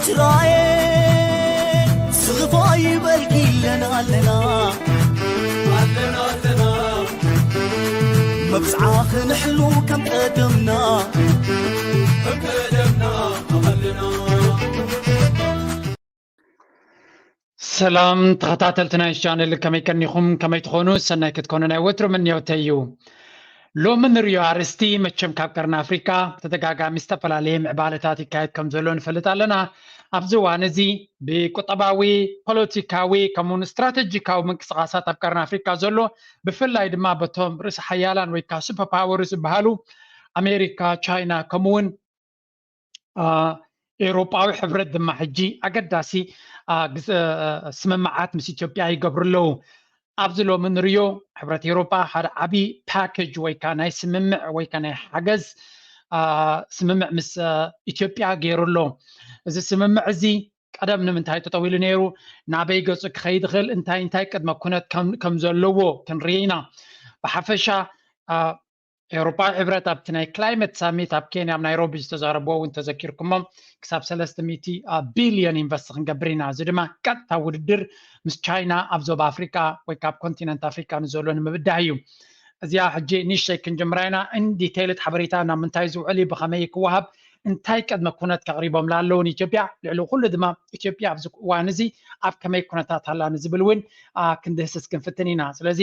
ስራኤ ስኽፋ ይበልኪ ኣለና ኣለና ኣለና ኣለና መብጽዓ ክንሕሉ ከም ቀደምና ከም ቀደምና ኣለና። ሰላም ተኸታተልቲ ናይ ቻነል፣ ከመይ ቀኒኹም? ከመይ ትኾኑ? ሰናይ ክትኮኑ ናይ ወትሩ ምንዮተይ እዩ። ሎሚ ንሪኦ ኣርእስቲ፣ መቸም ካብ ቀርኒ ኣፍሪካ ተደጋጋሚ ዝተፈላለየ ምዕባለታት ይካየድ ከም ዘሎ ንፈልጥ ኣለና። ኣብዚ እዋን እዚ ብቁጠባዊ፣ ፖለቲካዊ ከምኡውን ስትራተጂካዊ ምንቅስቃሳት ኣብ ቀርኒ ኣፍሪካ ዘሎ፣ ብፍላይ ድማ በቶም ርእሲ ሓያላን ወይ ከዓ ሱፐር ፓወር ዝበሃሉ ኣሜሪካ፣ ቻይና ከምኡውን ኤውሮጳዊ ሕብረት ድማ ሕጂ ኣገዳሲ ስምምዓት ምስ ኢትዮጵያ ይገብሩ ኣለዉ። ኣብዚ ሎሚ ንሪኦ ሕብረት ኤውሮጳ ሓደ ዓብዪ ፓኬጅ ወይ ከዓ ናይ ስምምዕ ወይ ከዓ ናይ ሓገዝ ስምምዕ ምስ ኢትዮጵያ ገይሩ ኣሎ። እዚ ስምምዕ እዚ ቀደም ንምንታይ ተጠዊሉ ነይሩ፣ ናበይ ገፁ ክኸይድ ይኽእል፣ እንታይ እንታይ ቅድመ ኩነት ከም ዘለዎ ክንርኢ ኢና። ብሓፈሻ ኤውሮጳዊ ሕብረት ኣብቲ ናይ ክላይመት ሳሚት ኣብ ኬንያ ኣብ ናይሮቢ ዝተዛረብዎ እውን ተዘኪርኩሞ፣ ክሳብ ሰለስተ ሚእቲ ቢልዮን ኢንቨስት ክንገብር ኢና። እዚ ድማ ቀጥታ ውድድር ምስ ቻይና ኣብ ዞባ ኣፍሪካ ወይ ካብ ኮንቲነንት ኣፍሪካ ንዘሎ ንምብዳህ እዩ። እዚኣ ሕጂ ንእሽተይ ክንጅምራ ኢና። ኢን ዲቴይልድ ሓበሬታ ናብ ምንታይ ዝውዕል እዩ፣ ብኸመይ ክወሃብ፣ እንታይ ቅድመ ኩነት ከቕሪቦም ላለውን ኢትዮጵያ፣ ልዕሊ ኩሉ ድማ ኢትዮጵያ ኣብዚ እዋን እዚ ኣብ ከመይ ኩነታት ኣላ ንዝብል እውን ክንድህስስ ክንፍትን ኢና። ስለዚ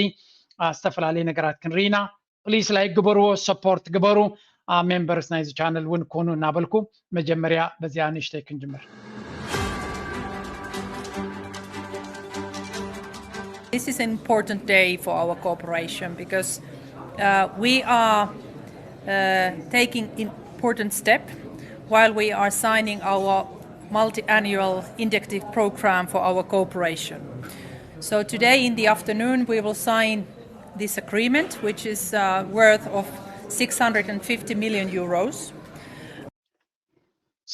ዝተፈላለዩ ነገራት ክንርኢ ኢና። ፕሊስ ላይክ ግበርዎ፣ ሰፖርት ግበሩ። ሜምበርስ ናይዚ ቻነል እውን ኮኑ እናበልኩ መጀመርያ በዚኣ ንእሽተይ ክንጅምር። This is an important day for our cooperation because uh, we are uh, taking important step while we are signing our multi-annual indicative program for our cooperation. So today in the afternoon we will sign this agreement, which is uh, worth of six hundred and fifty million euros.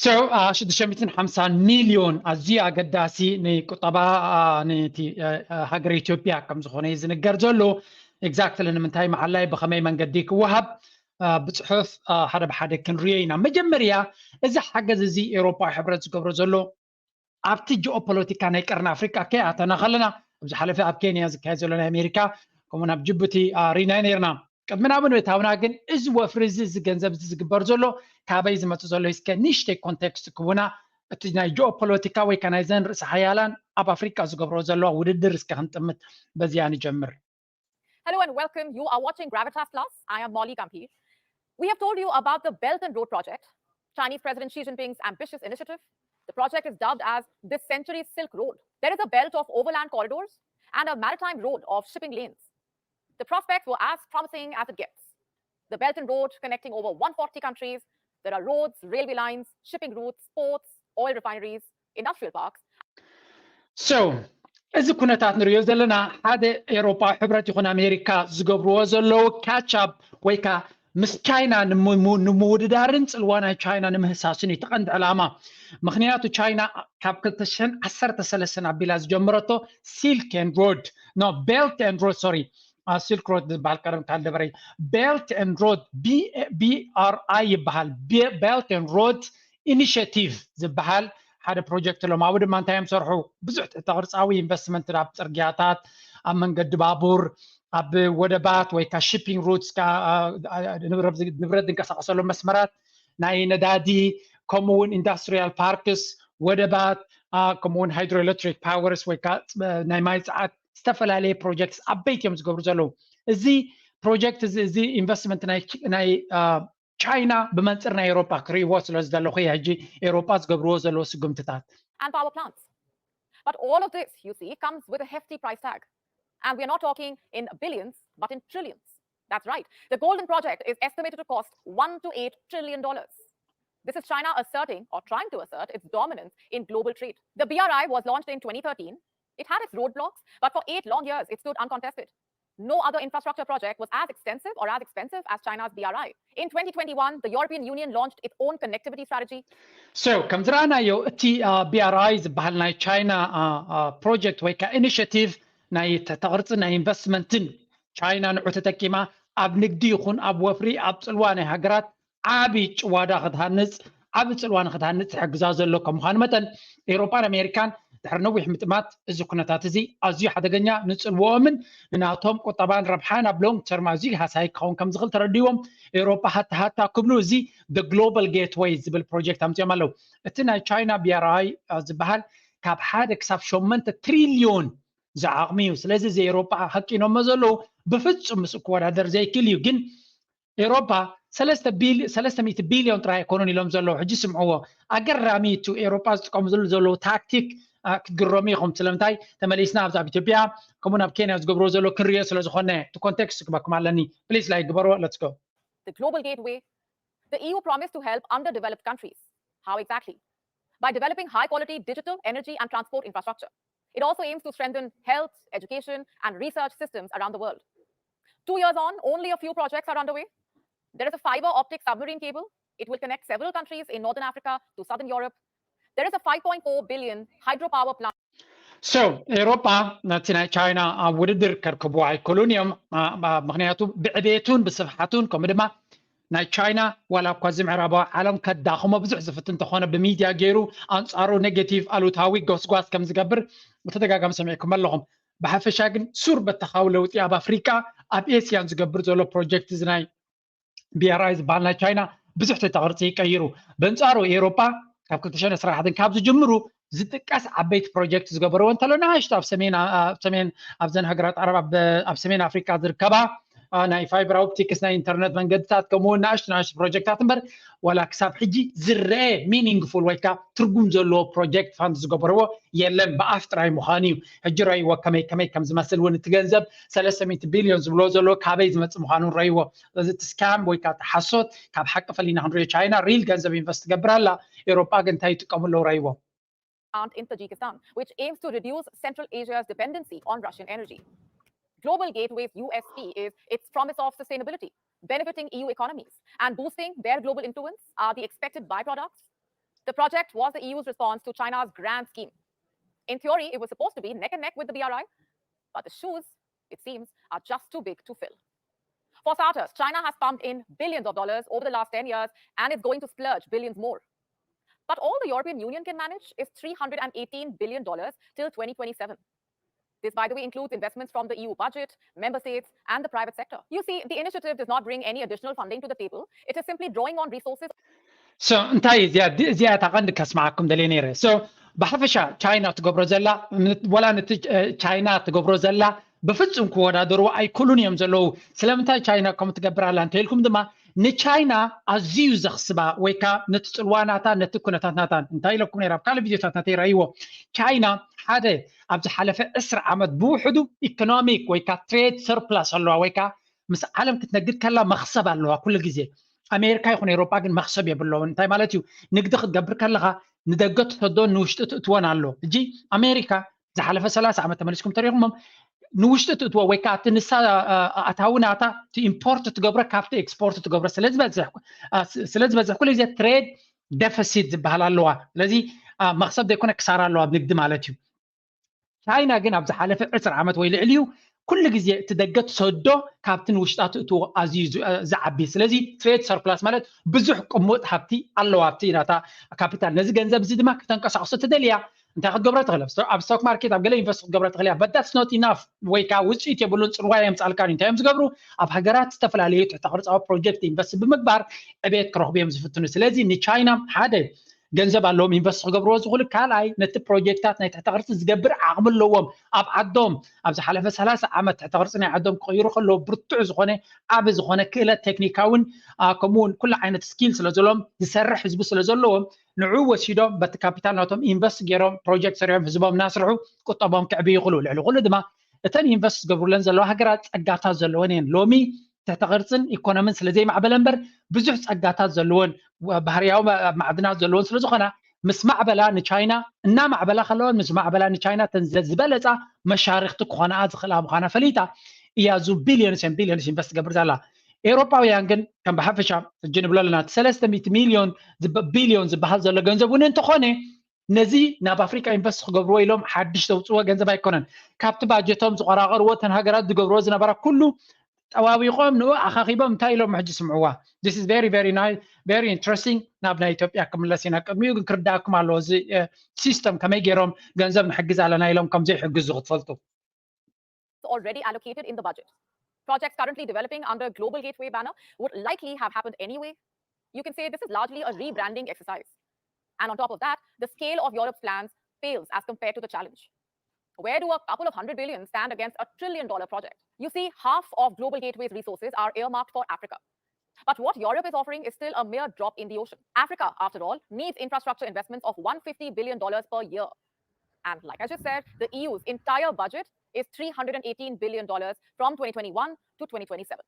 So ሽዱሽተ ሚእትን ሓምሳን ሚልዮን ኣዝዩ ኣገዳሲ ንቁጠባ ነቲ ሃገር ኢትዮጵያ ከም ዝኾነ እዩ ዝንገር ዘሎ። ኤግዛክትሊ ንምንታይ መዓላይ ብኸመይ መንገዲ ክወሃብ ብፅሑፍ ሓደ ብሓደ ክንሪኦ ኢና። መጀመርያ እዚ ሓገዝ እዚ ኤውሮጳዊ ሕብረት ዝገብሮ ዘሎ ኣብቲ ጂኦፖለቲካ ናይ ቀርኒ ኣፍሪቃ ከይኣተና ከለና፣ ኣብ ዝሓለፈ ኣብ ኬንያ ዝካየድ ዘሎ ናይ ኣሜሪካ ከምኡ ናብ ጅቡቲ ሪና ነርና። ቅድሚ ናብ ምእታውና ግን እዚ ወፍሪ እዚ እዚ ገንዘብ እዚ ዝግበር ዘሎ ካበይ ዝመፅእ ዘሎ እስከ ንእሽተይ ኮንቴክስት ክቡና፣ እቲ ናይ ጂኦፖለቲካ ወይ ከ ናይዘን ርእሲ ሓያላን ኣብ ኣፍሪቃ ዝገብሮ ዘለዋ ውድድር እስከ ክንጥምት በዚያ ንጀምር። Hello and welcome. You are watching Gravitas Plus. I am Molly Gambhir. We have told you about the Belt and Road Project, Chinese President Xi Jinping's ambitious initiative. The project is dubbed as this century's Silk Road. There is a belt of overland corridors and a maritime road of shipping lanes. The prospects were as promising as it gets. The Belt and Road connecting over one forty countries. There are roads, railway lines, shipping routes, ports, oil refineries, industrial parks. So እዚ ኩነታት ንሪኦ ዘለና ሓደ ኤውሮጳዊ ሕብረት ይኹን ኣሜሪካ ዝገብርዎ ዘለዉ ካቻፕ ወይ ከዓ ምስ ቻይና ንምውድዳርን ፅልዋ ናይ ቻይና ንምህሳስን እዩ እቲ ቀንዲ ዕላማ። ምክንያቱ ቻይና ካብ ክልተ ሽሕን ዓሰርተ ሰለስተን ኣቢላ ዝጀመረቶ ሲልክ ኤንድ ሮድ ኖ ቤልት ኤንድ ሮድ ሶሪ ሲልክ ሮድ ዝበሃል ቀደም ካልደበረ ቤልት ኤንድ ሮድ ቢአርአይ ይበሃል። ቤልት ኤንድ ሮድ ኢኒሽቲቭ ዝበሃል ሓደ ፕሮጀክት ኣለዎም። ኣብኡ ድማ እንታይ እዮም ዝሰርሑ? ብዙሕ ትሕተ ቅርፃዊ ኢንቨስትመንት ኣብ ፅርግያታት፣ ኣብ መንገዲ ባቡር፣ ኣብ ወደባት ወይ ከዓ ሺፒንግ ሩትስ ንብረት ዝንቀሳቀሰሎም መስመራት፣ ናይ ነዳዲ ከምኡ እውን ኢንዱስትሪያል ፓርክስ፣ ወደባት ከምኡ እውን ሃይድሮኤሌክትሪክ ፓወርስ ወይ ከዓ ናይ ማይ ፀዓት ዝተፈላለየ ፕሮጀክትስ ዓበይቲ እዮም ዝገብሩ ዘለዉ። እዚ ፕሮጀክት እዚ ኢንቨስትመንት ናይ ቻይና ብመንፅር ናይ ኤውሮጳ ክርእይዎ ስለ ዝደለኹ እየ ሕጂ ኤውሮጳ ዝገብርዎ ዘለዉ ስጉምትታት። And power plants. But all of this, you see, comes with a hefty price tag. And we're not talking in billions, but in trillions. That's right. The Golden Project is estimated to cost one to eight trillion dollars. This is China asserting or trying to assert its dominance in global trade. The B R I was launched in twenty thirteen. It had its roadblocks, but for eight long years it stood uncontested. No other infrastructure project was as extensive or as expensive as China's B R I. In twenty twenty-one, the European Union launched its own connectivity strategy. So ከም ዝረኣናዮ እቲ ቢኣርኣይ ዝበሃል ናይ ቻይና ፕሮጀክት ወይ ከዓ ኢኒሽቲቭ ናይ ተቕርፂ ናይ ኢንቨስትመንትን ቻይና ንዑ ተጠቂማ ኣብ ንግዲ ይኹን ኣብ ወፍሪ ኣብ ፅልዋ ናይ ሃገራት ዓብዪ ጭዋዳ ክትሃንፅ ዓብ ፅልዋ ንክትሃንፅ ዝሕግዛ ዘሎ ከም ምኳኑ መጠን ኤውሮጳን ኣሜሪካን ድሕሪ ነዊሕ ምጥማት እዚ ኩነታት እዚ ኣዝዩ ሓደገኛ ንፅልዎኦምን ንናቶም ቁጠባን ረብሓን ኣብ long term ኣዝዩ ሃሳይ ክኸውን ከም ዝኽእል ተረዲዎም ኤውሮጳ ሃታ ሃታ ክብሉ እዚ the global gateway ዝብል project ኣምፅኦም ኣለዉ። እቲ ናይ ቻይና BRI ዝበሃል ካብ ሓደ ክሳብ ሸሞንተ ትሪልዮን ዝዓቕሚ እዩ። ስለዚ እዚ ኤውሮጳ ሃቂኖሞ ዘለዉ ብፍጹም ምስኡ ክወዳደር ዘይክእል እዩ። ግን ኤውሮጳ ሰለስተ ሚእቲ ቢልዮን ጥራይ ኣይኮኑን ኢሎም ዘለዉ። ሕጂ ስምዕዎ፣ ኣገራሚ እቲ ኤውሮጳ ዝጥቀምሉ ዘለዉ ታክቲክ ክትግረሙ ኢኹም። ስለምንታይ ተመሊስና ኣብዛ ኣብ ኢትዮጵያ ከምኡ ናብ ኬንያ ዝገብርዎ ዘለዉ ክንሪኦ ስለ ዝኾነ እቲ ኮንቴክስት ክበኩም ኣለኒ። ፕሊስ ላይክ ግበርዎ። Let's go. The global gateway, the E U promised to help underdeveloped countries. How exactly? By developing high quality digital, energy, and transport infrastructure. It also aims to strengthen health, education, and research systems around the world. Two years on, only a few projects are underway. There is a fiber optic submarine cable. It will connect several countries in northern Africa to southern Europe. There is a five point four billion hydropower plant. So ኤውሮጳ ነቲ ናይ ቻይና ኣብ ውድድር ከርክቡ ኣይክእሉን እዮም። ምክንያቱ ብዕቤቱን ብስፍሓቱን ከምኡ ድማ ናይ ቻይና ዋላ እኳ እዚ ምዕራባዊ ዓለም ከዳኽሞ ብዙሕ ዝፍትን እንተኾነ ብሚድያ ገይሩ ኣንፃሩ ኔጌቲቭ ኣሉታዊ ጎስጓስ ከም ዝገብር ብተደጋጋሚ ሰሚዕኩም ኣለኹም። ብሓፈሻ ግን ሱር በተኻዊ ለውጢ ኣብ ኣፍሪቃ ኣብ ኤስያን ዝገብር ዘሎ ፕሮጀክት እዚ ናይ BRI ዝበሃል ናይ ቻይና ብዙሕ ተተቕርፂ ይቀይሩ። በንፃሩ ኤውሮጳ ካብ ክልተ ሽሕን ዕስራን ሓደ ካብ ዝጅምሩ ዝጥቀስ ዓበይቲ ፕሮጀክት ዝገበርዎ እንተሎ ንኣሽቱ ኣብ ሰሜን ሰሜን ኣብዘን ሃገራት ዓረብ ኣብ ሰሜን ኣፍሪካ ዝርከባ ናይ ፋይበር ኦፕቲክስ ናይ ኢንተርነት መንገድታት ከምኡ እውን ንኣሽቱ ንኣሽቱ ፕሮጀክታት እምበር ዋላ ክሳብ ሕጂ ዝረአ ሚኒንግፉል ወይ ከዓ ትርጉም ዘለዎ ፕሮጀክት ፋንድ ዝገበርዎ የለን። ብኣፍ ጥራይ ምዃኑ እዩ። ሕጂ ረእይዎ ከመይ ከመይ ከም ዝመስል እውን እቲ ገንዘብ ሰለስተ ሚእቲ ቢልዮን ዝብልዎ ዘለዎ ካበይ ዝመፅእ ምዃኑ ረእይዎ። ስለዚ እቲ ስካም ወይ ከዓ እቲ ሓሶት ካብ ሓቂ ፈሊና ክንሪኦ ቻይና ሪል ገንዘብ ኢንቨስት ትገብር ኣላ። ኤውሮጳ ግን እንታይ ይጥቀሙ ኣለዉ ረእይዎ። Plant in Tajikistan, which aims to reduce Central Asia's dependency on Russian energy. Global Gateway's U S P is its promise of sustainability, benefiting E U economies, and boosting their global influence are the expected byproducts. The project was the E U's response to China's grand scheme. In theory, it was supposed to be neck and neck with the BRI, but the shoes, it seems, are just too big to fill. For starters, China has pumped in billions of dollars over the last ten years and is going to splurge billions more. But all the European Union can manage is three hundred and eighteen billion dollars till twenty twenty-seven. This, by the way, includes investments from the E U budget, member states, and the private sector. You see, the initiative does not bring any additional funding to the table. It is simply drawing on resources. So እንታይ እዚኣ እዚኣ እታ ቀንዲ ከስማዓኩም ደልየ ነይረ። So ብሓፈሻ ቻይና ትገብሮ ዘላ ወላ ነቲ ቻይና ትገብሮ ዘላ ብፍጹም ክወዳደርዎ ኣይክእሉን እዮም ዘለዉ። ስለምንታይ ቻይና ከምኡ ትገብር ኣላ እንተኢልኩም ድማ ንቻይና ኣዝዩ ዘኽስባ ወይ ከዓ ነቲ ፅልዋ ናታ ነቲ ኩነታት ናታን እንታይ ኢለኩም ነይራ ኣብ ካልእ ቪድዮታት ናተይ ረእይዎ። ቻይና ሓደ ኣብ ዝሓለፈ ዕስራ ዓመት ብውሕዱ ኢኮኖሚክ ወይ ከዓ ትሬድ ሰርፕላስ ኣለዋ ወይ ከዓ ምስ ዓለም ክትነግድ ከላ መኽሰብ ኣለዋ ኩሉ ግዜ። ኣሜሪካ ይኹን ኤውሮጳ ግን መኽሰብ የብለውን። እንታይ ማለት እዩ? ንግዲ ክትገብር ከለኻ ንደገ ትሰዶን ንውሽጢ ትእትወን ኣሎ። ሕጂ ኣሜሪካ ዝሓለፈ ሰላሳ ዓመት ተመሊስኩም ተሪኹሞም ንውሽጢ ትእትዎ ወይ ከዓ እቲ ንሳ ኣታዊ ናታ ኢምፖርት ትገብሮ ካብቲ ኤክስፖርት ትገብሮ ስለዝበዝሕ ኩሉ ግዜ ትሬድ ደፈሲት ዝበሃል ኣለዋ። ስለዚ መክሰብ ዘይኮነ ክሳራ ኣለዋ ኣብ ንግዲ ማለት እዩ። ቻይና ግን ኣብ ዝሓለፈ ዕስራ ዓመት ወይ ልዕሊኡ ኩሉ ግዜ እቲ ደገ ትሰዶ ካብቲ ንውሽጣ ትእትዎ ኣዝዩ ዝዓቢ። ስለዚ ትሬድ ሰርፕላስ ማለት ብዙሕ ቅሙጥ ሃብቲ ኣለዋ ኣብቲ ናታ ካፒታል። ነዚ ገንዘብ እዚ ድማ ክተንቀሳቕሶ ትደልያ እንታይ ክትገብሮ ትኽእል? ኣብ ስቶክ ማርኬት ኣብ ገለ ኢንቨስት ክትገብሮ ትኽእል እያ። But that's not enough ወይ ከዓ ውፅኢት የብሉን፣ ፅልዋ የምፃልካን እዩ። እንታይ እዮም ዝገብሩ? ኣብ ሃገራት ዝተፈላለዩ ትሕተ ቅርፃዊ ፕሮጀክት ኢንቨስት ብምግባር ዕቤት ክረኽቡ እዮም ዝፍትኑ። ስለዚ ንቻይና ሓደ ገንዘብ ኣለዎም ኢንቨስት ክገብርዎ ዝኽእሉ፣ ካልኣይ ነቲ ፕሮጀክታት ናይ ትሕተ ቅርፂ ዝገብር ዓቕሚ ኣለዎም። ኣብ ዓዶም ኣብ ዝሓለፈ ሰላሳ ዓመት ትሕተ ቅርፂ ናይ ዓዶም ክቕይሩ ከለዉ ብርቱዕ ዝኾነ ዓቢ ዝኾነ ክእለት ቴክኒካውን ከምኡ እውን ኩሉ ዓይነት ስኪል ስለ ዘለዎም ዝሰርሕ ህዝቢ ስለ ዘለዎም ንዑ ወሲዶም በቲ ካፒታል ናቶም ኢንቨስት ገይሮም ፕሮጀክት ሰሪሖም ህዝቦም እናስርሑ ቁጠቦም ክዕብዩ ይኽእሉ። ልዕሊ ኩሉ ድማ እተን ኢንቨስት ዝገብሩለን ዘለዋ ሃገራት ጸጋታት ዘለወን እየን። ሎሚ ትሕተ ቅርፅን ኢኮኖምን ስለ ዘይማዕበለ እምበር ብዙሕ ጸጋታት ዘለወን ባህርያዊ ማዕድናት ዘለወን ስለ ዝኾና ምስ ማዕበላ ንቻይና እናማዕበላ ከለዋ ምስ ማዕበላ ንቻይና ተን ዝበለፃ መሻርክቲ ክኾናኣ ዝኽእላ ምዃና ፈሊጣ እያ ዙ ቢሊዮንስ ን ቢሊዮንስ ኢንቨስት ትገብር ዘላ። ኤውሮጳውያን ግን ከም ብሓፈሻ ሕጂ ንብሎ ኣለና እቲ ሰለስተ ሚእቲ ሚልዮን ቢልዮን ዝበሃል ዘሎ ገንዘብ እውን እንተኾነ ነዚ ናብ ኣፍሪቃ ኢንቨስት ክገብርዎ ኢሎም ሓድሽ ዘውፅዎ ገንዘብ ኣይኮነን። ካብቲ ባጀቶም ዝቆራቐርዎ እተን ሃገራት ዝገብርዎ ዝነበራ ኩሉ ጠዋዊቖም ንኡ ኣኻኺቦም እንታይ ኢሎም ሕጂ ስምዕዋ። This is very very nice Very interesting። ናብ ናይ ኢትዮጵያ ክምለስ ኢና። ቅድሚኡ ግን ክርዳእኩም ኣለዎ፣ እዚ ሲስተም ከመይ ገይሮም ገንዘብ ንሕግዝ ኣለና ኢሎም ከም ዘይሕግዙ ክትፈልጡ። Already allocated in the budget. Projects currently developing under Global Gateway banner would likely have happened anyway. You can say this is largely a rebranding exercise. And on top of that, the scale of Europe's plans pales as compared to the challenge. Where do a couple of hundred billion stand against a trillion dollar project? You see, half of Global Gateway's resources are earmarked for Africa. But what Europe is offering is still a mere drop in the ocean. Africa, after all, needs infrastructure investments of one hundred fifty billion dollars per year. And like I just said, the E U's entire budget is three hundred eighteen billion dollars from twenty twenty-one to twenty twenty-seven.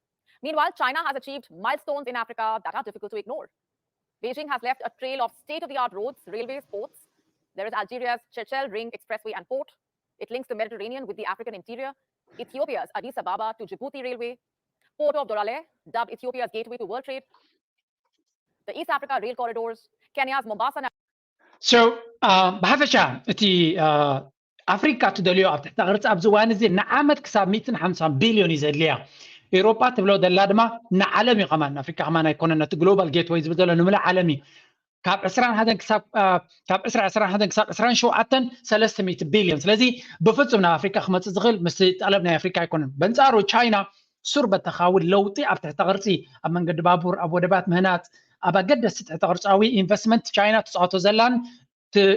Meanwhile, China has achieved milestones in Africa that are difficult to ignore. Beijing has left a trail of state of the art roads, railways, ports. There is Algeria's Shechel Ring Expressway and Port. It links the Mediterranean with the African interior. Ethiopia's Addis Ababa to Djibouti Railway. Port of Doraleh, dubbed Ethiopia's gateway to world trade. The East Africa rail corridors, Kenya's Mombasa. So ብሓፈሻ እቲ ኣፍሪካ ትደልዮ ኣብ ትሕቲ ቅርፂ ኣብዚ እዋን እዚ ንዓመት ክሳብ ሚእትን ሓምሳን ቢልዮን እዩ ዘድልያ። ኤውሮጳ ትብሎ ዘላ ድማ ንዓለም እዩ ከማን፣ ኣፍሪካ ከማን ኣይኮነን፣ ነቲ ግሎባል ጌትወይ ዝብል ዘሎ ንምልእ ዓለም እዩ። ካብ ዕስራን ሓደን ክሳብ ካብ ዕስራ ዕስራን ሓደን ክሳብ ዕስራን ሸውዓተን ሰለስተ ሚእቲ ቢልዮን። ስለዚ ብፍፁም ናብ ኣፍሪካ ክመፅእ ዝኽእል ምስቲ ጠለብ ናይ ኣፍሪካ ኣይኮነን። በንፃሩ ቻይና ሱር በተኻዊ ለውጢ ኣብ ትሕቲ ቅርፂ፣ ኣብ መንገዲ ባቡር፣ ኣብ ወደባት ምህናፅ፣ ኣብ ኣገደስቲ ትሕቲ ቅርፃዊ ኢንቨስትመንት ቻይና ትፃወቶ ዘላን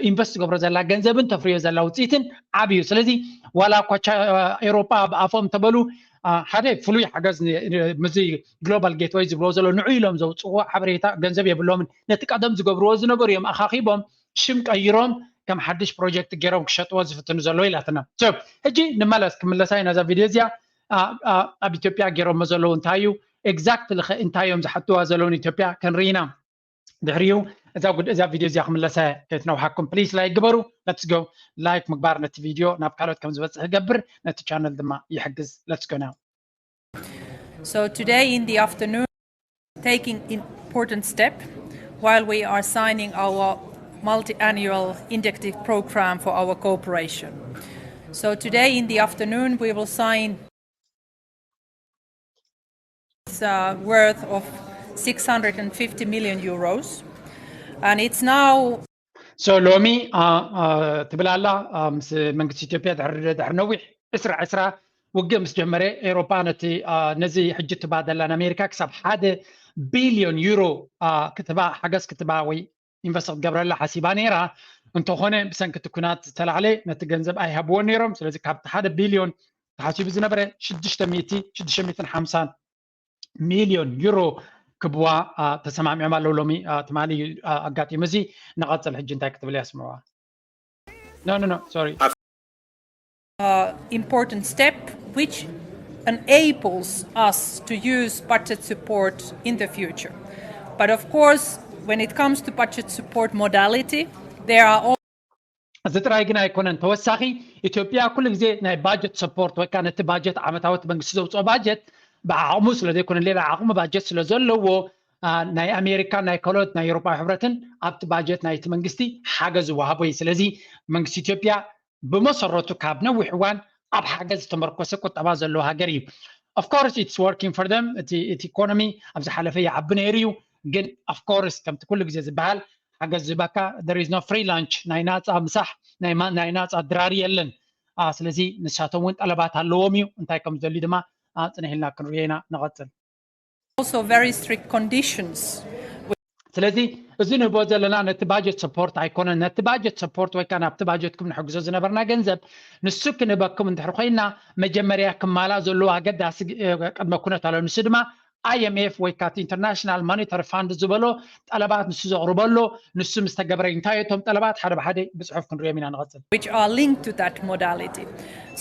ኢንቨስት ትገብሮ ዘላ ገንዘብን ተፍርዮ ዘላ ውፅኢትን ዓብዩ። ስለዚ ዋላ እኳ ኤውሮጳ ብኣፎም ተበሉ ሓደ ፍሉይ ሓገዝ ምዚ ግሎባል ጌትወይ ዝብልዎ ዘሎ ንዑ ኢሎም ዘውፅዎ ሓበሬታ ገንዘብ የብሎምን። ነቲ ቀደም ዝገብርዎ ዝነበሩ እዮም ኣኻኺቦም ሽም ቀይሮም ከም ሓድሽ ፕሮጀክት ገይሮም ክሸጥዎ ዝፍትኑ ዘለዉ ኢላትና። ሕጂ ንመለስ ክምለሳ ኢና እዛ ቪድዮ እዚኣ ኣብ ኢትዮጵያ ገይሮሞ ዘለዉ እንታይ እዩ ኤግዛክትሊ ከ እንታይ እዮም ዝሓትዋ ዘለዉ ንኢትዮጵያ ክንርኢ ኢና። ድሕሪኡ እዛ ጉድ እዛ ቪድዮ እዚኣ ክምለሳ ከይትነውሓኩም ፕሊስ ላይክ ግበሩ። Let's go። ላይክ ምግባር ነቲ ቪድዮ ናብ ካልኦት ከም ዝበፅሕ ይገብር፣ ነቲ ቻነል ድማ ይሕግዝ። Let's go now። So today in the afternoon, taking important step while we are signing our multi-annual indicative program for our cooperation. So today in the afternoon, we will sign uh, worth of six hundred and fifty million euros. And it's now So ሎሚ ትብል ኣላ ምስ መንግስቲ ኢትዮጵያ ድሕሪ ነዊሕ ዕስራ ዕስራ ውግእ ምስ ጀመረ ኤውሮጳ ነቲ ነዚ ሕጂ ትባ ዘላን ኣሜሪካ ክሳብ ሓደ ቢልዮን ዩሮ ክትባ ሓገዝ ክትባ ወይ ኢንቨስት ክትገብረላ ሓሲባ ነይራ። እንተኾነ ብሰንኪ እቲ ኩናት ዝተላዕለ ነቲ ገንዘብ ኣይሃብዎን ነይሮም። ስለዚ ካብቲ ሓደ ቢልዮን ተሓሲቡ ዝነበረ ሽዱሽተ ሚእቲ ሽዱሽተ ሚእትን ሓምሳን ሚልዮን ዩሮ ክብዋ ተሰማሚዖም ኣለዉ። ሎሚ ትማሊ ኣጋጢሙ እዚ። ንቐፅል ሕጂ እንታይ ክትብል እያ ስምዕዋ። No, no, no, sorry. Uh, important step which enables us to use budget support in the future. But of course, when it comes to budget support modality, there are all እዚ ጥራይ ግን ኣይኮነን። ተወሳኺ ኢትዮጵያ ኩሉ ግዜ ናይ ባጀት ሰፖርት ወይ ከዓ ነቲ ባጀት ዓመታዊ እቲ መንግስቲ ዘውፅኦ ባጀት ብዓቕሙ ስለ ዘይኮነ ሌላ ዓቕሚ ባጀት ስለ ዘለዎ ናይ ኣሜሪካን ናይ ካልኦት ናይ ኤውሮጳ ሕብረትን ኣብቲ ባጀት ናይቲ መንግስቲ ሓገዝ ይወሃቦ እዩ። ስለዚ መንግስቲ ኢትዮጵያ ብመሰረቱ ካብ ነዊሕ እዋን ኣብ ሓገዝ ዝተመርኮሰ ቁጠባ ዘለዎ ሃገር እዩ። Of course it's working for them። እቲ ኢኮኖሚ ኣብ ዝሓለፈ ይዓቢ ነይሩ እዩ። ግን of course ከምቲ ኩሉ ግዜ ዝበሃል ሓገዝ ዝህበካ there is no free lunch፣ ናይ ናፃ ምሳሕ ናይ ናፃ ድራር የለን። ስለዚ ንሳቶም እውን ጠለባት ኣለዎም እዩ። እንታይ ከም ዝደልዩ ድማ ፅንሕ ኢልና ክንሪኦ ኢና። ንቐፅል። Also very strict conditions. ስለዚ እዚ ንህቦ ዘለና ነቲ ባጀት ሰፖርት ኣይኮነን። ነቲ ባጀት ሰፖርት ወይ ከዓ ናብቲ ባጀትኩም ንሕግዞ ዝነበርና ገንዘብ ንሱ ክንህበኩም እንድሕር ኮይና መጀመርያ ክማላ ዘለዎ ኣገዳሲ ቅድመ ኩነት ኣሎ። ንሱ ድማ ኣይኤምኤፍ ወይ ከዓ ኢንተርናሽናል ማኒተሪ ፋንድ ዝበሎ ጠለባት ንሱ ዘቕርበሎ ንሱ ምስ ተገብረ እንታይ እቶም ጠለባት ሓደ ብሓደ ብፅሑፍ ክንሪኦም ኢና። ንቐፅል። Which are linked to that modality.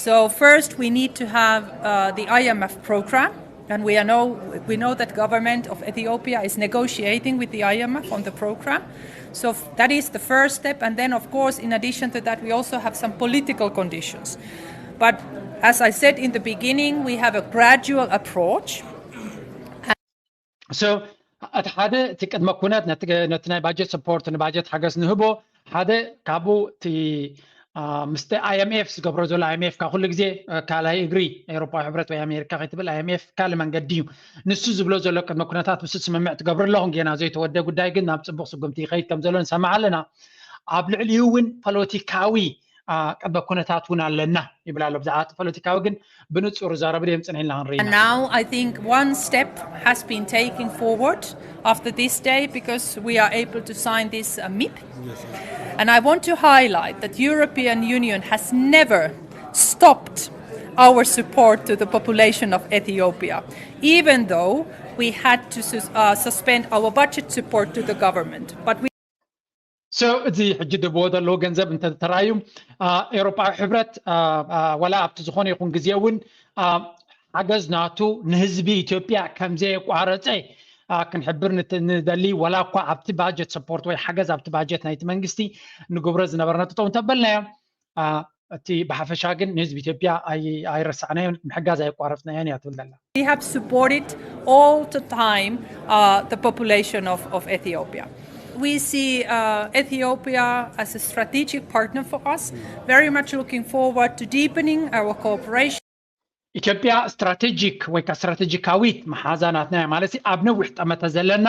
So first we need to have uh, the I M F program. And we, are know, we know that government of Ethiopia is negotiating with the I M F on the program. So that is the first step. And then, of course, in addition to that, we also have some political conditions. But as I said in the beginning, we have a gradual approach. So እቲ ሓደ እቲ ቅድመ ኩነት ነቲ ናይ ባጀት ሰፖርት ንባጀት ሓገዝ ንህቦ ሓደ ካብኡ እቲ ምስቲ IMF ዝገብሮ ዘሎ፣ IMF ካብ ኩሉ ግዜ ካልኣይ እግሪ ኤውሮፓዊ ሕብረት ወይ ኣሜሪካ ከይትብል፣ IMF ካልእ መንገዲ እዩ። ንሱ ዝብሎ ዘሎ ቅድመ ኩነታት ምስ ትስምምዕ ትገብር ኣለኹም፣ ጌና ዘይተወደ ጉዳይ ግን ናብ ፅቡቕ ስጉምቲ ይኸይድ ከም ዘሎ ንሰማዕ ኣለና። ኣብ ልዕሊኡ እውን ፖለቲካዊ ቅድመ ኩነታት እውን ኣለና ይብል ኣሎ። ብዛዕባ እቲ ፖለቲካዊ ግን ብንፁር ዛረብ ድም ፅንሕ ኢልና ክንርኢ ኢና። And now I think one step has been taken forward after this day, because we are able to sign this uh, MIP. And I want to highlight that European Union has never stopped our support to the population of Ethiopia, even though we had to sus- uh, suspend our budget support to the government. But we So እዚ ሕጂ ድብዎ ዘለዎ ገንዘብ እንተተራዩ ኤውሮፓዊ ሕብረት ዋላ ኣብቲ ዝኾነ ይኹን ግዜ እውን ሓገዝ ናቱ ንህዝቢ ኢትዮጵያ ከምዘየቋረፀ ክንሕብር ንደሊ። ዋላ እኳ ኣብቲ ባጀት ሰፖርት ወይ ሓገዝ ኣብቲ ባጀት ናይቲ መንግስቲ ንግብሮ ዝነበረና ጠጠው እንተበልናዮ፣ እቲ ብሓፈሻ ግን ንህዝቢ ኢትዮጵያ ኣይረሳዕናዮን፣ ምሕጋዝ ኣይቋረፅናዮን እያ ትብል ዘላ። We have supported all the time uh, the population of, of Ethiopia. We see uh, Ethiopia as a strategic partner for us, very much looking forward to deepening our cooperation. ኢትዮጵያ ስትራቴጂክ ወይ ከዓ ስትራቴጂካዊት መሓዛ ናትና እያ ማለት ኣብ ነዊሕ ጠመተ ዘለና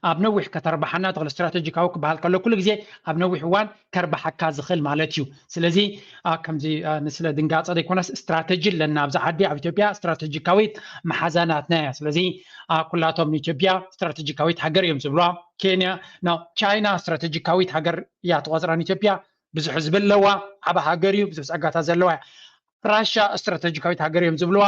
ኣብ ነዊሕ ከተርባሓና ትኽእል። ስትራቴጂካዊ ክበሃል ከሎ ኩሉ ግዜ ኣብ ነዊሕ እዋን ከርባሓካ ዝኽእል ማለት እዩ። ስለዚ ከምዚ ንስለ ድንጋፀ ዘይኮነስ ስትራቴጂ ኣለና ኣብዚ ዓዲ ኣብ ኢትዮጵያ ስትራቴጂካዊት መሓዛ ናትና እያ። ስለዚ ኩላቶም ንኢትዮጵያ ስትራቴጂካዊት ሃገር እዮም ዝብልዋ። ኬንያ፣ ቻይና ስትራቴጂካዊት ሃገር እያ ትቆፅራ ንኢትዮጵያ። ብዙሕ ህዝቢ ኣለዋ፣ ዓብ ሃገር እዩ፣ ብዙሕ ፀጋታት ዘለዋ እያ። ራሻ ስትራቴጂካዊት ሃገር እዮም ዝብልዋ።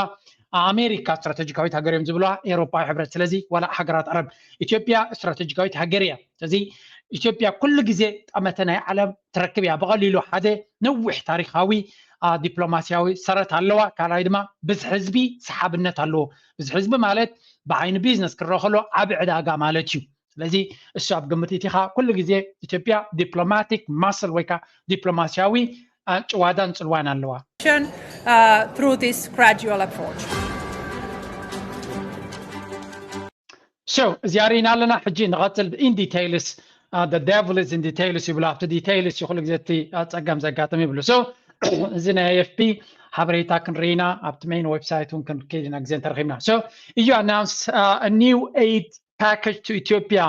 ኣሜሪካ ስትራቴጂካዊት ሃገር እዮም ዝብልዋ፣ ኤውሮፓዊ ሕብረት። ስለዚ ዋላ ሃገራት ዓረብ ኢትዮጵያ ስትራቴጂካዊት ሃገር እያ። ስለዚ ኢትዮጵያ ኩሉ ግዜ ጠመተ ናይ ዓለም ትረክብ እያ። ብቐሊሉ ሓደ ነዊሕ ታሪካዊ ዲፕሎማሲያዊ ሰረት ኣለዋ። ካልኣይ ድማ ብዝሒ ህዝቢ ሰሓብነት ኣለዎ። ብዝሒ ህዝቢ ማለት ብዓይኒ ቢዝነስ ክረኸሎ ዓብ ዕዳጋ ማለት እዩ። ስለዚ እሱ ኣብ ግምት ኢቲኻ ኩሉ ግዜ ኢትዮጵያ ዲፕሎማቲክ ማስል ወይ ከዓ ዲፕሎማሲያዊ ጭዋዳን ፅልዋን ኣለዋ። Uh, through this gradual approach. So እዚኣ ርኢና ኣለና። ሕጂ ንቐፅል። In details, the devil is in details ይብሉ። ኣብቲ ዲቴይልስ እዩ ኩሉ ግዜ እቲ ፀገም ዘጋጥም ይብሉ። So እዚ ናይ AFP ሓበሬታ ክንርኢና ኣብቲ ሜይን ዌብሳይት እውን ክንከይድ ኢና ግዜ እንተረኺብና። So EU announce a new aid package to Ethiopia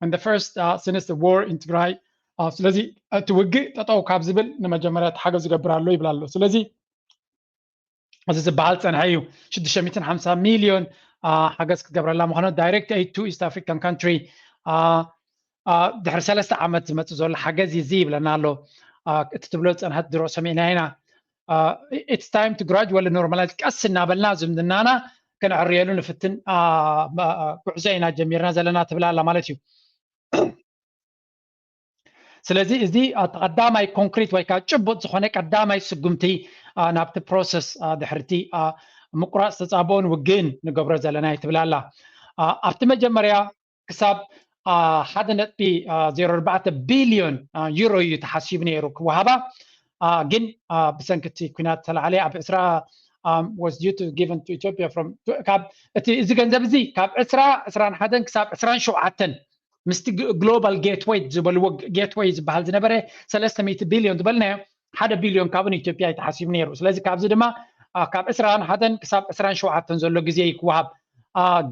and the first uh, since the war in Tigray. ስለዚ እቲ ውግእ ጠጠው ካብ ዝብል ንመጀመርያ ሓገዝ ዝገብር ኣሎ ይብል ኣሎ። ስለዚ እዚ ዝበሃል ፀንሐ እዩ። ሽዱሽተ ሚእትን ሓምሳ ሚልዮን ሓገዝ ክትገብረላ ምዃኑ direct aid to East African country ድሕሪ ሰለስተ ዓመት ዝመፅእ ዘሎ ሓገዝ እዚ ይብለና ኣሎ። እቲ ትብሎ ዝፀንሐት ድሮ ሰሚዕና ኢና። It's time to gradually normalize፣ ቀስ እናበልና ዝምድናና ክነዕርየሉ ንፍትን ጉዕዞ ኢና ጀሚርና ዘለና ትብል ኣላ ማለት እዩ። ስለዚ እዚ ቀዳማይ ኮንክሪት ወይ ከዓ ጭቡጥ ዝኾነ ቀዳማይ ስጉምቲ ናብቲ ፕሮሰስ ድሕርቲ ምቁራፅ ተፃብኦን ውግእን ንገብሮ ዘለና እዩ ትብል ኣላ። ኣብቲ መጀመርያ ክሳብ ሓደ ነጥቢ ዜሮ ኣርባዕተ ቢልዮን ዩሮ እዩ ተሓሲቡ ነይሩ ክወሃባ። ግን ብሰንኪ እቲ ኩናት ተላዓለ ኣብ ዕስራ was due to given to Ethiopia from ካብ እቲ እዚ ገንዘብ እዚ ካብ ዕስራ ዕስራን ሓደን ክሳብ ዕስራን ሸውዓተን ምስቲ ግሎባል ጌትወይ ዝበልዎ ጌትወይ ዝበሃል ዝነበረ ሰለስተ ሚእቲ ቢልዮን ዝበልናዮ ሓደ ቢልዮን ካብኡ ንኢትዮጵያ እዩ ተሓሲቡ ነይሩ። ስለዚ ካብዚ ድማ ካብ ዕስራን ሓደን ክሳብ ዕስራን ሸውዓተን ዘሎ ግዜ እዩ ክወሃብ።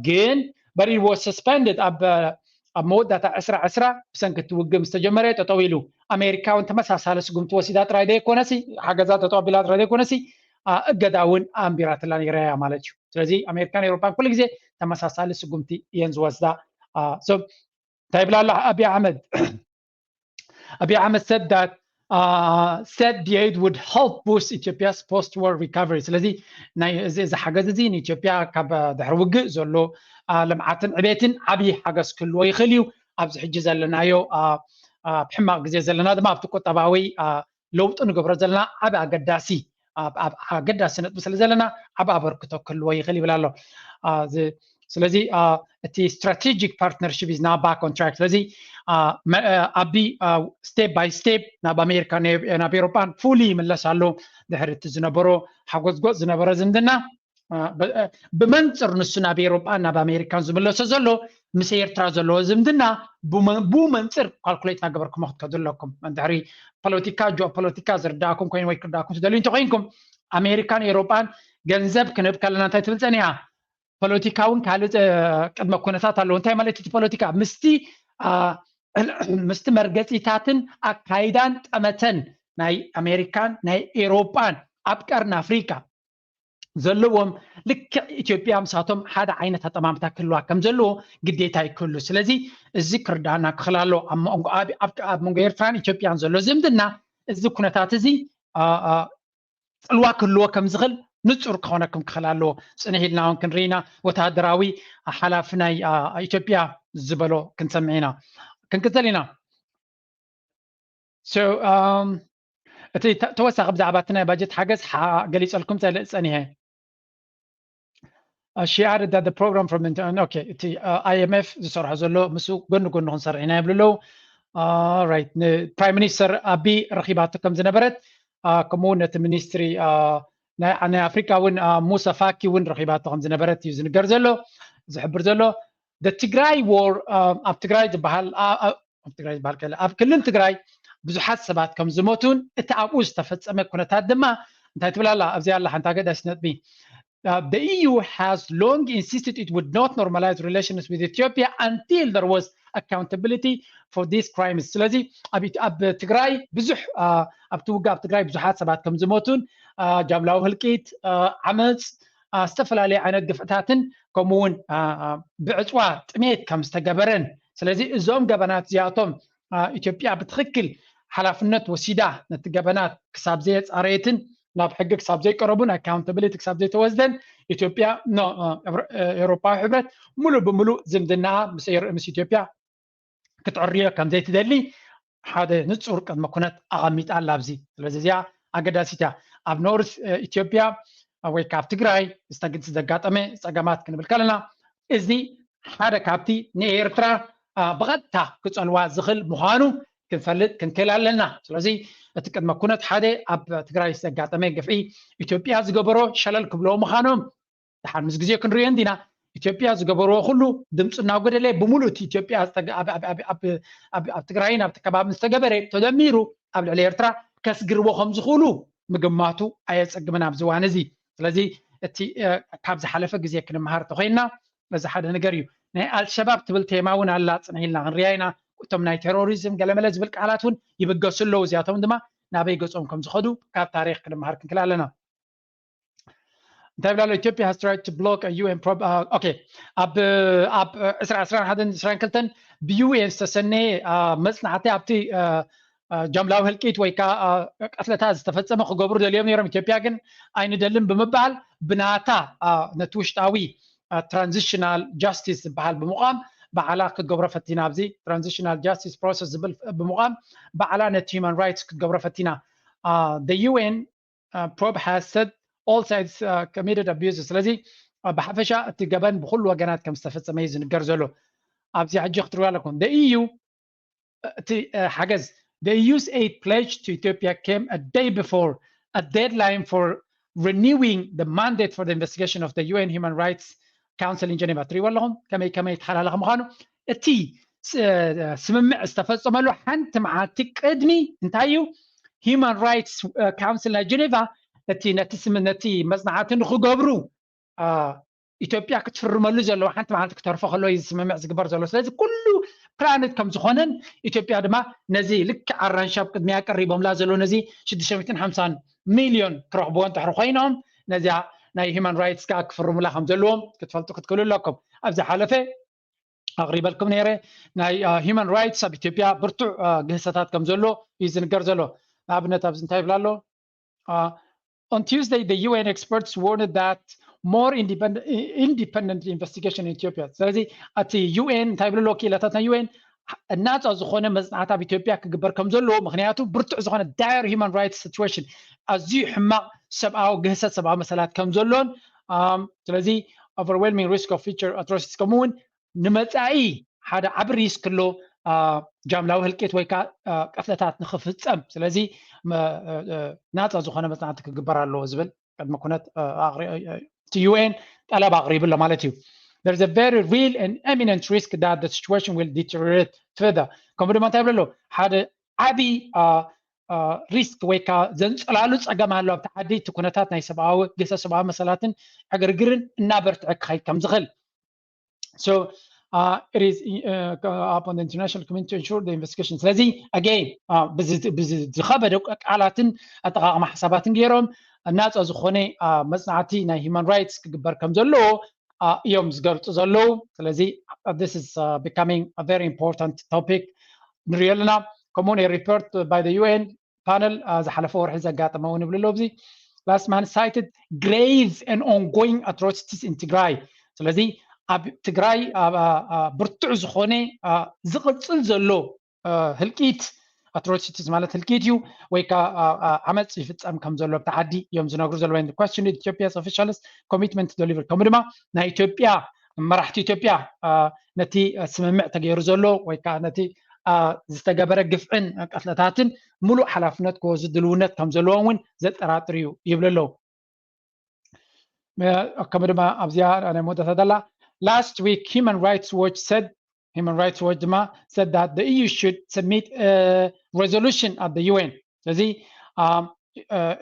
ግን but it was suspended ኣብ ኣብ መወዳእታ ዕስራ ዕስራ ብሰንኪ እቲ ውግእ ምስ ተጀመረ ጠጠው ኢሉ። ኣሜሪካ እውን ተመሳሳሊ ስጉምቲ ወሲዳ ጥራይ ዘይኮነሲ ሓገዛ ጠጠው ኣቢላ ጥራይ ዘይኮነሲ እገዳ እውን ኣንቢራትላ ነይራ እያ ማለት እዩ። ስለዚ ኣሜሪካን ኤውሮፓን ኩሉ ግዜ ተመሳሳሊ ስጉምቲ እየን ዝወስዳ። እንታይ ይብላ ኣሎ ኣብይ ኣሕመድ? ኣብይ ኣሕመድ said that uh, said the aid would help boost Ethiopia's post-war recovery። ስለዚ ናይ እዚ እዚ ሓገዝ እዚ ንኢትዮጵያ ካብ ድሕሪ ውግእ ዘሎ ልምዓትን ዕቤትን ዓብዪ ሓገዝ ክህልዎ ይኽእል እዩ። ኣብዚ ሕጂ ዘለናዮ ኣብ ሕማቕ ግዜ ዘለና ድማ ኣብቲ ቁጠባዊ ለውጢ ንገብሮ ዘለና ዓብ ኣገዳሲ ኣብ ኣገዳሲ ነጥቢ ስለ ዘለና ዓብ ኣበርክቶ ክህልዎ ይኽእል ይብል ኣሎ። ስለዚ እቲ strategic partnership is now back on track። ስለዚ ኣቢ step by step ናብ ኣሜሪካ ናብ ኤሮፓን fully ይምለስ ኣሎ። ድሕሪ እቲ ዝነበሮ ሓጎዝጎዝ ዝነበረ ዝምድና ብመንፅር ንሱ ናብ ኤሮፓን ናብ ኣሜሪካን ዝምለሶ ዘሎ ምስ ኤርትራ ዘለዎ ዝምድና ብመንፅር ካልኩሌት እናገበርኩም ክትከዱ ኣለኩም። ድሕሪ ፖለቲካ ጂኦፖለቲካ ዝርዳእኩም ኮይኑ ወይ ክርዳእኩም ትደልዩ እንተኮይንኩም ኣሜሪካን ኤውሮጳን ገንዘብ ክንህብ ከለና እንታይ ትብል ጸኒሓ? ፖለቲካውን ካልእ ቅድመ ኩነታት ኣለዎ። እንታይ ማለት እቲ ፖለቲካ? ምስቲ ምስቲ መርገፂታትን ኣካይዳን ጠመተን ናይ ኣሜሪካን ናይ ኤውሮጳን ኣብ ቀርኒ ኣፍሪካ ዘለዎም ልክዕ ኢትዮጵያ ምሳቶም ሓደ ዓይነት ኣጠማምታ ክህልዋ ከም ዘለዎ ግዴታ ይክህሉ። ስለዚ እዚ ክርዳና ክኽል ኣለዎ። ኣብ መንጎ ኤርትራን ኢትዮጵያን ዘሎ ዝምድና እዚ ኩነታት እዚ ፅልዋ ክህልዎ ከም ዝኽእል ንፁር ክኾነኩም ክኽል ኣለዎ። ፅንሕ ኢልና እውን ክንርኢና ወተሃደራዊ ሓላፊ ናይ ኢትዮጵያ ዝበሎ ክንሰምዕ ኢና። ክንቅፅል ኢና። እቲ ተወሳኺ ብዛዕባ እቲ ናይ ባጀት ሓገዝ ገሊፀልኩም ፀኒሐ። She added that the program from okay እቲ I M F ዝሰርሖ ዘሎ ምስ ጎኒ ጎኒ ክንሰርሕ ኢና ይብሉ ኣለዉ። Right፣ ንፕራይም ሚኒስተር ኣቢ ረኺባቶ ከም ዝነበረት ከምኡ እውን ነቲ ሚኒስትሪ ናይ ኣፍሪካ እውን ሙሳ ፋኪ እውን ረኺባቶ ከም ዝነበረት እዩ ዝንገር ዘሎ ዝሕብር ዘሎ። ትግራይ ወር ኣብ ትግራይ ዝበሃል ኣብ ትግራይ ዝበሃል ከለ ኣብ ክልል ትግራይ ብዙሓት ሰባት ከም ዝሞቱን እቲ ኣብኡ ዝተፈፀመ ኩነታት ድማ እንታይ ትብል ኣላ? ኣብዚኣ ኣላ ሓንቲ ኣገዳሲት ነጥቢ። The E U has long insisted it would not normalize relations with Ethiopia until there was accountability for these crimes። ስለዚ ኣብ ትግራይ ብዙሕ ኣብቲ ውግእ ኣብ ትግራይ ብዙሓት ሰባት ከም ዝሞቱን ጃምላዊ ህልቂት፣ ዓመፅ፣ ዝተፈላለዩ ዓይነት ግፍዕታትን ከምኡ እውን ብዕፅዋ ጥሜት ከም ዝተገበረን ስለዚ እዞም ገበናት እዚኣቶም ኢትዮጵያ ብትኽክል ሓላፍነት ወሲዳ ነቲ ገበናት ክሳብ ዘየፃረየትን ናብ ሕጊ ክሳብ ዘይቀረቡን ኣካውንታብሊቲ ክሳብ ዘይተወስደን ኢትዮጵያ ኤውሮፓዊ ሕብረት ሙሉእ ብሙሉእ ዝምድና ምስ ኢትዮጵያ ክትዕርዮ ከም ዘይትደሊ ሓደ ንፁር ቅድመ ኩነት ኣቐሚጣ ኣላ ኣብዚ። ስለዚ እዚኣ ኣገዳሲት እያ። ኣብ ኖርት ኢትዮጵያ ወይ ካብ ትግራይ ዝተግድሲ ዘጋጠመ ፀገማት ክንብል ከለና እዚ ሓደ ካብቲ ንኤርትራ ብቐጥታ ክፀልዋ ዝኽእል ምዃኑ ክንፈልጥ ክንክእል ኣለና። ስለዚ እቲ ቅድመ ኩነት ሓደ ኣብ ትግራይ ዘጋጠመ ግፍዒ ኢትዮጵያ ዝገበሮ ሸለል ክብልዎ ምዃኖም ድሓር ምስ ግዜ ክንሪኦ እንዲና። ኢትዮጵያ ዝገበርዎ ኩሉ ድምፂ እናጎደለ ብምሉእ እቲ ኢትዮጵያ ኣብ ትግራይን ኣብቲ ከባብን ዝተገበረ ተደሚሩ ኣብ ልዕሊ ኤርትራ ከስግርዎ ከም ዝኽእሉ ምግማቱ ኣየፀግምን ኣብዚ እዋን እዚ። ስለዚ እቲ ካብ ዝሓለፈ ግዜ ክንመሃር ተኮይንና እዚ ሓደ ነገር እዩ። ናይ ኣልሸባብ ትብል ቴማ እውን ኣላ ፅንሕ ኢልና ክንሪኣ ኢና። እቶም ናይ ቴሮሪዝም ገለመለ ዝብል ቃላት እውን ይብገሱ ኣለዉ። እዚኣቶም ድማ ናበይ ገፆም ከም ዝኸዱ ካብ ታሪክ ክንመሃር ክንክእል ኣለና። እንታይ ብላ ኣሎ? Ethiopia has tried to block a U N probe okay ኣብ ኣብ ዕስራ ዕስራን ሓደን ዕስራን ክልተን ብ U N ዝተሰነየ መፅናዕቲ ኣብቲ ጃምላዊ ህልቂት ወይ ከዓ ቀትለታት ዝተፈፀመ ክገብሩ ደልዮም ነይሮም። ኢትዮጵያ ግን ኣይንደልን ብምባል ብናታ ነቲ ውሽጣዊ ትራንዚሽናል ጃስቲስ ዝበሃል ብምቋም ባዕላ ክትገብሮ ፈቲና ኣብዚ ትራንዚሽናል ጃስቲስ ፕሮሰስ ዝብል ብምቋም ባዕላ ነቲ ሂማን ራይትስ ክትገብሮ ፈቲና። The U N probe has said all sides committed abuses። ስለዚ ብሓፈሻ እቲ ገበን ብኩሉ ወገናት ከም ዝተፈፀመ እዩ ዝንገር ዘሎ። ኣብዚ ሕጂ ክትሪኦ ኣለኩም። The E U እቲ ሓገዝ the E U's aid pledge to Ethiopia came a day before a deadline for renewing the mandate for the investigation of the U N Human Rights Council in Geneva። ትሪእዎ ኣለኹም ከመይ ከመይ ተሓላለኸ ምዃኑ። እቲ ስምምዕ ዝተፈፀመሉ ሓንቲ መዓልቲ ቅድሚ እንታይ እዩ Human Rights Council ናይ ጀኔቫ እቲ ነቲ ስም ነቲ መፅናዕቲ ንክገብሩ ኢትዮጵያ ክትፍርመሉ ዘለዎ ሓንቲ መዓልቲ ክተርፎ ከሎ እዩ ስምምዕ ዝግበር ዘሎ። ስለዚ ኩሉ ፕላንድ ከም ዝኾነን ኢትዮጵያ ድማ ነዚ ልክዕ ኣራንሻ ኣብ ቅድሚያ ቀሪቦምላ ዘሎ ነዚ ሽዱሽተ ሚእትን ሓምሳን ሚልዮን ክረኽብዎ እንድሕር ኮይኖም ነዚኣ ናይ ሂማን ራይትስ ከዓ ክፍርሙላ ከም ዘለዎም ክትፈልጡ ክትክእሉ ኣለኩም። ኣብ ዝሓለፈ ኣቕሪበልኩም ነይረ ናይ ሂማን ራይትስ ኣብ ኢትዮጵያ ብርቱዕ ግህሰታት ከም ዘሎ እዩ ዝንገር ዘሎ። ንኣብነት ኣብዚ እንታይ ይብል ኣሎ? On Tuesday, the U N experts warned that more independent, independent investigation in Ethiopia። ስለዚ እቲ ዩ ኤን እንታይ ይብሉ ኣለዉ ክኢላታት ናይ ዩ ኤን ናፃ ዝኾነ መፅናዕቲ ኣብ ኢትዮጵያ ክግበር ከም ዘለዎ ምክንያቱ ብርቱዕ ዝኾነ ዳየር ሂማን ራይትስ ሲትዌሽን ኣዝዩ ሕማቕ ሰብኣዊ ግህሰት ሰብኣዊ መሰላት ከም ዘሎን ስለዚ overwhelming risk of future atrocities ከምኡ እውን ንመፃኢ ሓደ ዓቢ ሪስክ ኣሎ ጃምላዊ ህልቂት ወይ ከዓ ቀትለታት ንክፍፀም ስለዚ ናፃ ዝኾነ መፅናዕቲ ክግበር ኣለዎ ዝብል ቅድሚ ኩነት እቲ ዩ ኤን ጠለብ ኣቕሪቡ ኣሎ ማለት እዩ። There is a very real and imminent risk that the situation will deteriorate further። ከምኡ ድማ እንታይ ይብሉ ኣለዉ ሓደ ዓቢ risk ወይ ከዓ ዘንፀላሉ ፀገም ኣሎ ኣብቲ ዓዲ፣ እቲ ኩነታት ናይ ሰብኣዊ ግሰ ሰብኣዊ መሰላትን ዕግርግርን እናበርትዐ ክኸይድ ከም ዝኽእል። So uh, it is uh, upon the international community to ensure the investigation. ስለዚ again ብዝኸበደ ቃላትን ኣጠቃቅማ ሓሳባትን ገይሮም ናፃ ዝኾነ መፅናዕቲ ናይ human rights ክግበር ከም ዘለዎ እዮም ዝገልፁ ዘለዉ። ስለዚ this is becoming a very important topic ንሪኦ ኣለና። ከምኡ ናይ report by the U N panel ዝሓለፈ ወርሒ ዘጋጠመ እውን ይብል ኣሎ ኣብዚ last month cited grave and ongoing atrocities in ትግራይ። ስለዚ ኣብ ትግራይ ብርቱዕ ዝኾነ ዝቕፅል ዘሎ ህልቂት፣ atrocities ማለት ህልቂት እዩ፣ ወይ ከዓ ዓመፅ ይፍፀም ከም ዘሎ ኣብቲ ዓዲ እዮም ዝነግሩ ዘለዉ። Question Ethiopia's officials commitment to deliver ከምኡ ድማ ናይ ኢትዮጵያ መራሕቲ ኢትዮጵያ ነቲ ስምምዕ ተገይሩ ዘሎ ወይ ከዓ ነቲ ዝተገበረ ግፍዕን ቅትለታትን ሙሉእ ሓላፍነት ክወስዱ ድልውነት ከም ዘለዎም እውን ዘጠራጥር እዩ ይብሉ ኣለዉ። ከምኡ ድማ ኣብዚኣ ናይ መወዳእታ ዘላ last week Human Rights Watch said Human Rights Watch ድማ said that the E U should submit a resolution at the U N ስለዚ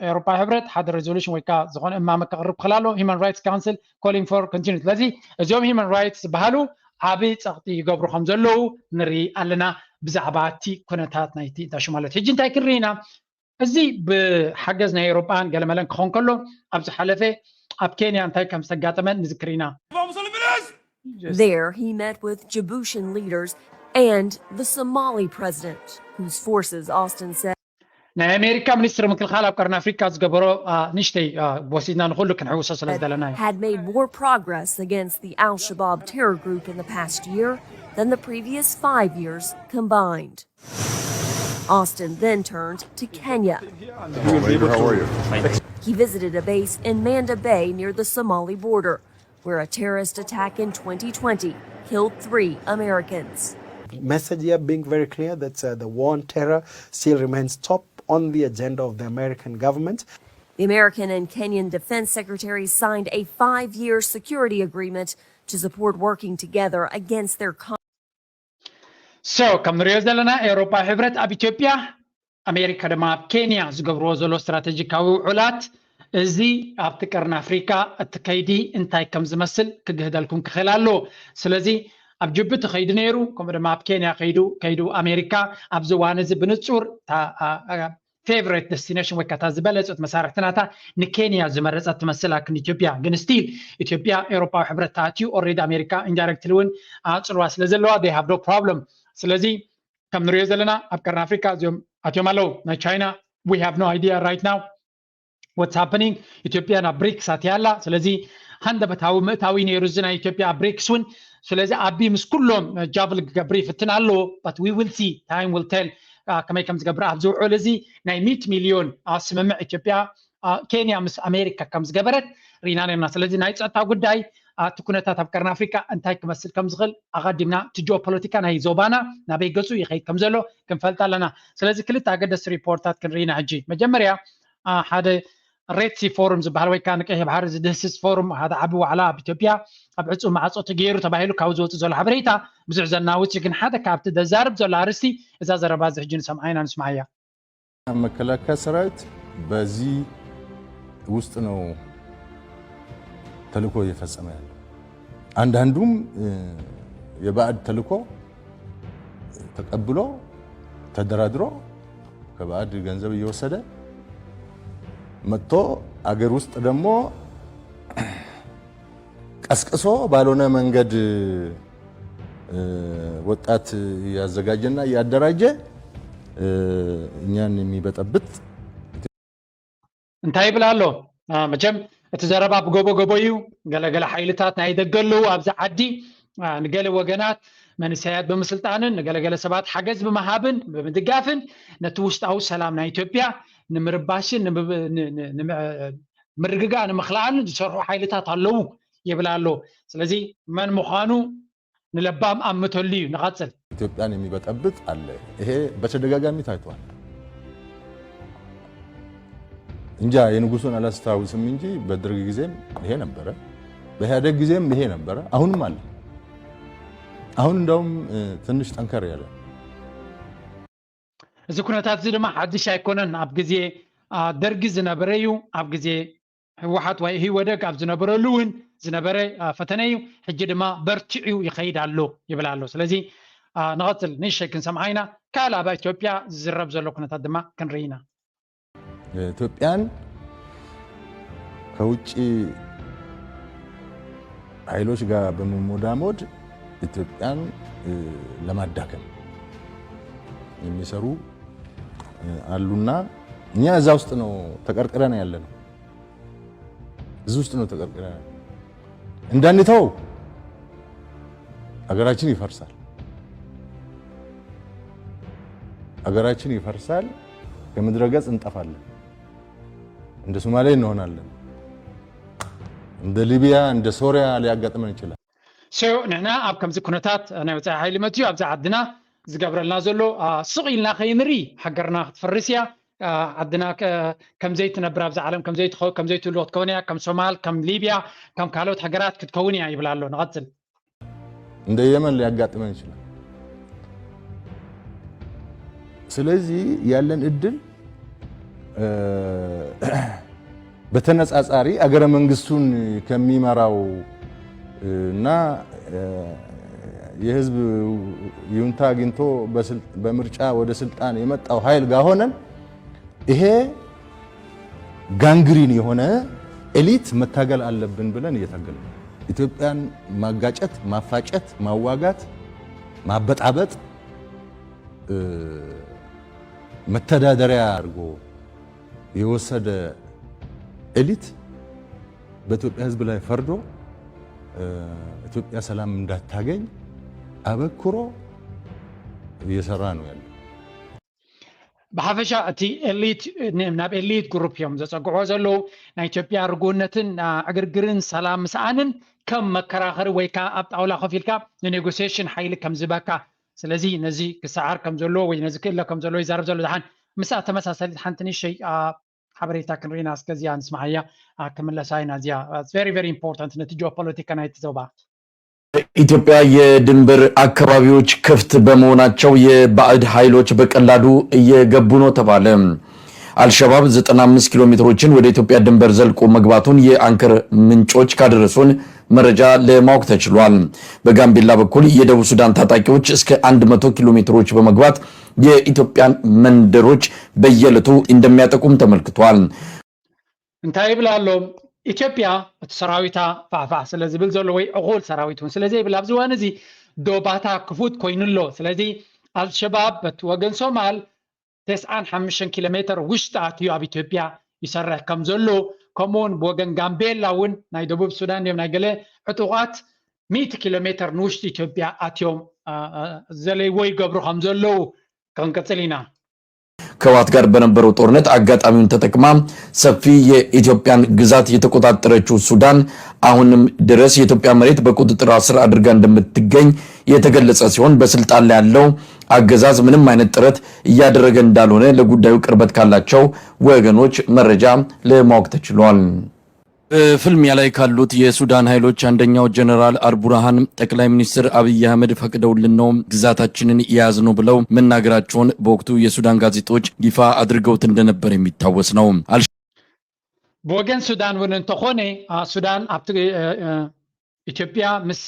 ኤውሮፓ ሕብረት ሓደ resolution ወይ ከዓ ዝኾነ እማመ ከቕርብ ክኽእል ኣሎ Human Rights Council calling for continue ስለዚ እዚኦም human rights ዝበሃሉ ዓብዪ ፀቕጢ ይገብሩ ከም ዘለዉ ንርኢ ኣለና ብዛዕባ እቲ ኩነታት ናይቲ እንታሹ ማለት ሕጂ እንታይ ክንርኢ ኢና እዚ ብሓገዝ ናይ ኤውሮጳን ገለመለን ክኸውን ከሎ ኣብ ዝሓለፈ ኣብ ኬንያ እንታይ ከም ዝተጋጠመ ንዝክር ኢና There, he met with Djiboutian leaders and the Somali president, whose forces, Austin said, ናይ ኣሜሪካ ሚኒስትር ምክልኻል ኣብ ቀርኒ ኣፍሪካ ዝገበሮ ንሽተይ ወሲድና ንኩሉ ክንሕውሶ ስለ ዝደለና እዩ had made more progress against the Al Shabaab terror group in the past year than the previous five years combined. Austin then turned to Kenya. He visited a base in Manda Bay near the Somali border, where a terrorist attack in twenty twenty killed three Americans. Message here being very clear that uh, the war on terror still remains top on the agenda of the American government. The American and Kenyan defense secretaries signed a five year security agreement to support working together against their so ከም ንሪኦ ዘለና ኤውሮፓ ሕብረት ኣብ ኢትዮጵያ ኣሜሪካ ድማ ኣብ ኬንያ ዝገብርዎ ዘሎ ስትራቴጂካዊ ውዕላት እዚ ኣብቲ ቀርኒ ኣፍሪካ እቲ ከይዲ እንታይ ከም ዝመስል ክግህደልኩም ክኽእል ኣለዎ ስለዚ ኣብ ጅቡቲ ከይዱ ነይሩ ከምኡ ድማ ኣብ ኬንያ ከይዱ ከይዱ ኣሜሪካ ኣብዚ እዋን እዚ ብንፁር favorite destination ወይ ከታ ዝበለፀት መሳርሕትናታ ንኬንያ ዝመረፀት ትመስል ኣክን ኢትዮጵያ ግን still ኢትዮጵያ ኤውሮፓዊ ሕብረት ተኣትዩ already ኣሜሪካ indirectly እውን ኣፅልዋ ስለ ዘለዋ they have no problem ስለዚ ከም ንሪኦ ዘለና ኣብ ቀርኒ ኣፍሪካ እዚኦም ኣትዮም ኣለዉ ናይ ቻይና we have no idea right now what's happening ኢትዮጵያ ናብ ብሪክስ ኣትያ ኣላ ስለዚ ሃንደበታዊ ምእታዊ ነይሩ እዚ ናይ ኢትዮጵያ ብሪክስ እውን ስለዚ ኣቢ ምስ ኩሎም ጃቭል ክገብር ይፍትን ኣለዎ but we will see time will tell ከመይ ከም ዝገብር ኣብዚ ውዕል እዚ ናይ ሚት ሚልዮን ስምምዕ ኢትዮጵያ ኬንያ ምስ ኣሜሪካ ከም ዝገበረት ርኢና ነርና ስለዚ ናይ ፀጥታ ጉዳይ እቲ ኩነታት ኣብ ቀርኒ ኣፍሪካ እንታይ ክመስል ከም ዝኽእል ኣቐዲምና እቲ ጂኦፖለቲካ ናይ ዞባና ናበይ ገፁ ይኸይድ ከም ዘሎ ክንፈልጥ ኣለና ስለዚ ክልተ ኣገደስቲ ሪፖርታት ክንርኢና ሕጂ መጀመርያ ሓደ ሬድ ሲ ፎሩም ዝበሃል ወይ ከዓ ንቀይሕ ባሕሪ ዝድህስስ ፎሩም ሓደ ዓቢ ዋዕላ ኣብ ኢትዮጵያ ኣብ ዕፁ ማዕፆ ተገይሩ ተባሂሉ ካብ ዝወፅእ ዘሎ ሓበሬታ ብዙሕ ዘናውፅ ግን ሓደ ካብቲ ዘዛርብ ዘሎ ኣርስቲ እዛ ዘረባ እዚ ሕጂ ንሰምዓ ኢና ንስምዓያ መከላከያ ሰራዊት በዚህ ውስጥ ነው ተልእኮ እየፈጸመ ያለው። አንዳንዱም የባዕድ ተልእኮ ተቀብሎ ተደራድሮ ከባዕድ ገንዘብ እየወሰደ መጥቶ አገር ውስጥ ደግሞ ቀስቅሶ ባልሆነ መንገድ ወጣት እያዘጋጀና እያደራጀ እኛን የሚበጠብጥ እንታይ ይብል ኣሎ መቸም እቲ ዘረባ ብጎቦ ጎቦ እዩ ገለገለ ሓይልታት ናይ ደገ ኣለዉ ኣብዚ ዓዲ ንገለ ወገናት መንሰያት ብምስልጣንን ንገለገለ ሰባት ሓገዝ ብምሃብን ብምድጋፍን ነቲ ውሽጣዊ ሰላም ናይ ኢትዮጵያ ንምርባሽን ምርግጋእ ንምኽላኣልን ዝሰርሑ ሓይልታት ኣለዉ ይብል ኣሎ ስለዚ መን ምዃኑ ንለባም ኣምተሉ እዩ ንቐፅል ኢትዮጵያን የሚበጠብጥ አለ። ይሄ በተደጋጋሚ ታይቷል። እንጃ የንጉሱን አላስታውስም እንጂ በደርግ ጊዜም ይሄ ነበረ፣ በኢህአደግ ጊዜም ይሄ ነበረ፣ አሁንም አለ። አሁን እንደውም ትንሽ ጠንከር ያለ እዚ ኩነታት እዚ ድማ ሓድሽ ኣይኮነን። ኣብ ግዜ ደርጊ ዝነበረ እዩ። ኣብ ግዜ ህወሓት ወይ ኢህወደግ ኣብ ዝነበረሉ እውን ዝነበረ ፈተነ እዩ። ሕጂ ድማ በርቲዑ ይኸይድ ኣሎ ይብል ኣሎ። ስለዚ ንቐፅል፣ ንእሽተይ ክንሰምዓ ኢና። ካልእ ኣብ ኢትዮጵያ ዝዝረብ ዘሎ ኩነታት ድማ ክንርኢ ኢና። ኢትዮጵያን ከውጭ ኃይሎች ጋር በመሞዳሞድ ኢትዮጵያን ለማዳከም የሚሰሩ አሉና እኛ እዛ ውስጥ ነው ተቀርቅረን ያለ ነው። እዚህ ውስጥ ነው ተቀርቅረን እንዳንተው ሀገራችን ይፈርሳል። ሀገራችን ይፈርሳል። ከምድረ ገጽ እንጠፋለን። እንደ ሶማሌ እንሆናለን። እንደ ሊቢያ፣ እንደ ሶሪያ ሊያጋጥመን ይችላል። ንሕና ኣብ ከምዚ ኩነታት ናይ ወፃኢ ሓይሊ መፅዩ ኣብዚ ዓድና ዝገብረልና ዘሎ ስቕ ኢልና ከይንርኢ ሃገርና ክትፈርስ እያ። ዓድና ከምዘይትነብር ኣብዚ ዓለም ከምዘይትህሉ ክትከውን እያ። ከም ሶማል፣ ከም ሊቢያ፣ ከም ካልኦት ሃገራት ክትከውን እያ ይብል ኣሎ። ንቐፅል። እንደ የመን ሊያጋጥመን ይችላል። ስለዚህ ያለን እድል በተነጻጻሪ አገረ መንግስቱን ከሚመራው እና የህዝብ ይሁንታ አግኝቶ በምርጫ ወደ ስልጣን የመጣው ኃይል ጋር ሆነን ይሄ ጋንግሪን የሆነ ኤሊት መታገል አለብን ብለን እየታገልን ነው። ኢትዮጵያን ማጋጨት፣ ማፋጨት፣ ማዋጋት፣ ማበጣበጥ መተዳደሪያ አድርጎ የወሰደ ኤሊት በኢትዮጵያ ሕዝብ ላይ ፈርዶ ኢትዮጵያ ሰላም እንዳታገኝ አበክሮ እየሰራ ነው ያለው። ብሓፈሻ እቲ ኤሊት ናብ ኤሊት ግሩፕ እዮም ዘፀግዕዎ ዘለዉ። ናይ ኢትዮጵያ ርጉእነትን ዕግርግርን ሰላም ምስኣንን ከም መከራኸሪ ወይ ከዓ ኣብ ጣውላ ኮፍ ኢልካ ንኔጎሲሽን ሓይሊ ከም ዝበካ፣ ስለዚ ነዚ ክሰዓር ከም ዘለዎ ወይ ነዚ ክእለ ከም ዘለዎ ይዛረብ ዘሎ። ደሓን ምስኣ ተመሳሳሊት ሓንቲ ንእሽተይ ሓበሬታ ክንርኢና እስከ እዚኣ ንስማዓያ። ክምለሳ ኢና። እዚኣ very very important ነቲ ጂኦፖለቲካ ናይቲ ዞባ። ኢትዮጵያ የድንበር አካባቢዎች ክፍት በመሆናቸው የባዕድ ኃይሎች በቀላሉ እየገቡ ነው ተባለ። አልሸባብ ዘጠና አምስት ኪሎ ሜትሮችን ወደ ኢትዮጵያ ድንበር ዘልቆ መግባቱን የአንከር ምንጮች ካደረሱን መረጃ ለማወቅ ተችሏል። በጋምቤላ በኩል የደቡብ ሱዳን ታጣቂዎች እስከ አንድ መቶ ኪሎ ሜትሮች በመግባት የኢትዮጵያን መንደሮች በየዕለቱ እንደሚያጠቁም ተመልክቷል። እንታይ ይብል ኣሎ? ኢትዮጵያ እቲ ሰራዊታ ፋሕፋሕ ስለ ዝብል ዘሎ ወይ ዕቑል ሰራዊት እውን ስለ ዘይብል ኣብዚ እዋን እዚ ዶባታ ክፉት ኮይኑ ኣሎ። ስለዚ አልሸባብ በቲ ወገን ሶማል ተስዓን ሓሙሽተን ኪሎ ሜትር ውሽጢ ኣትዩ ኣብ ኢትዮጵያ ይሰርሕ ከም ዘሎ፣ ከምኡውን ብወገን ጋምቤላ እውን ናይ ደቡብ ሱዳን እዮም ናይ ገለ ዕጡቓት ሚእቲ ኪሎ ሜትር ንውሽጢ ኢትዮጵያ ኣትዮም ዘለይዎ ይገብሩ ከም ዘለዉ ክንቅፅል ኢና። ከህወሓት ጋር በነበረው ጦርነት አጋጣሚውን ተጠቅማ ሰፊ የኢትዮጵያን ግዛት የተቆጣጠረችው ሱዳን አሁንም ድረስ የኢትዮጵያ መሬት በቁጥጥር ስር አድርጋ እንደምትገኝ የተገለጸ ሲሆን በስልጣን ላይ ያለው አገዛዝ ምንም አይነት ጥረት እያደረገ እንዳልሆነ ለጉዳዩ ቅርበት ካላቸው ወገኖች መረጃ ለማወቅ ተችሏል። በፍልሚያ ላይ ካሉት የሱዳን ኃይሎች አንደኛው ጀነራል አልቡርሃን ጠቅላይ ሚኒስትር አብይ አህመድ ፈቅደውልን ነው ግዛታችንን የያዝነው ብለው መናገራቸውን በወቅቱ የሱዳን ጋዜጦች ይፋ አድርገውት እንደነበር የሚታወስ ነው። ብወገን ሱዳን እውን እንተኾነ ሱዳን ኣብ ኢትዮጵያ ምስ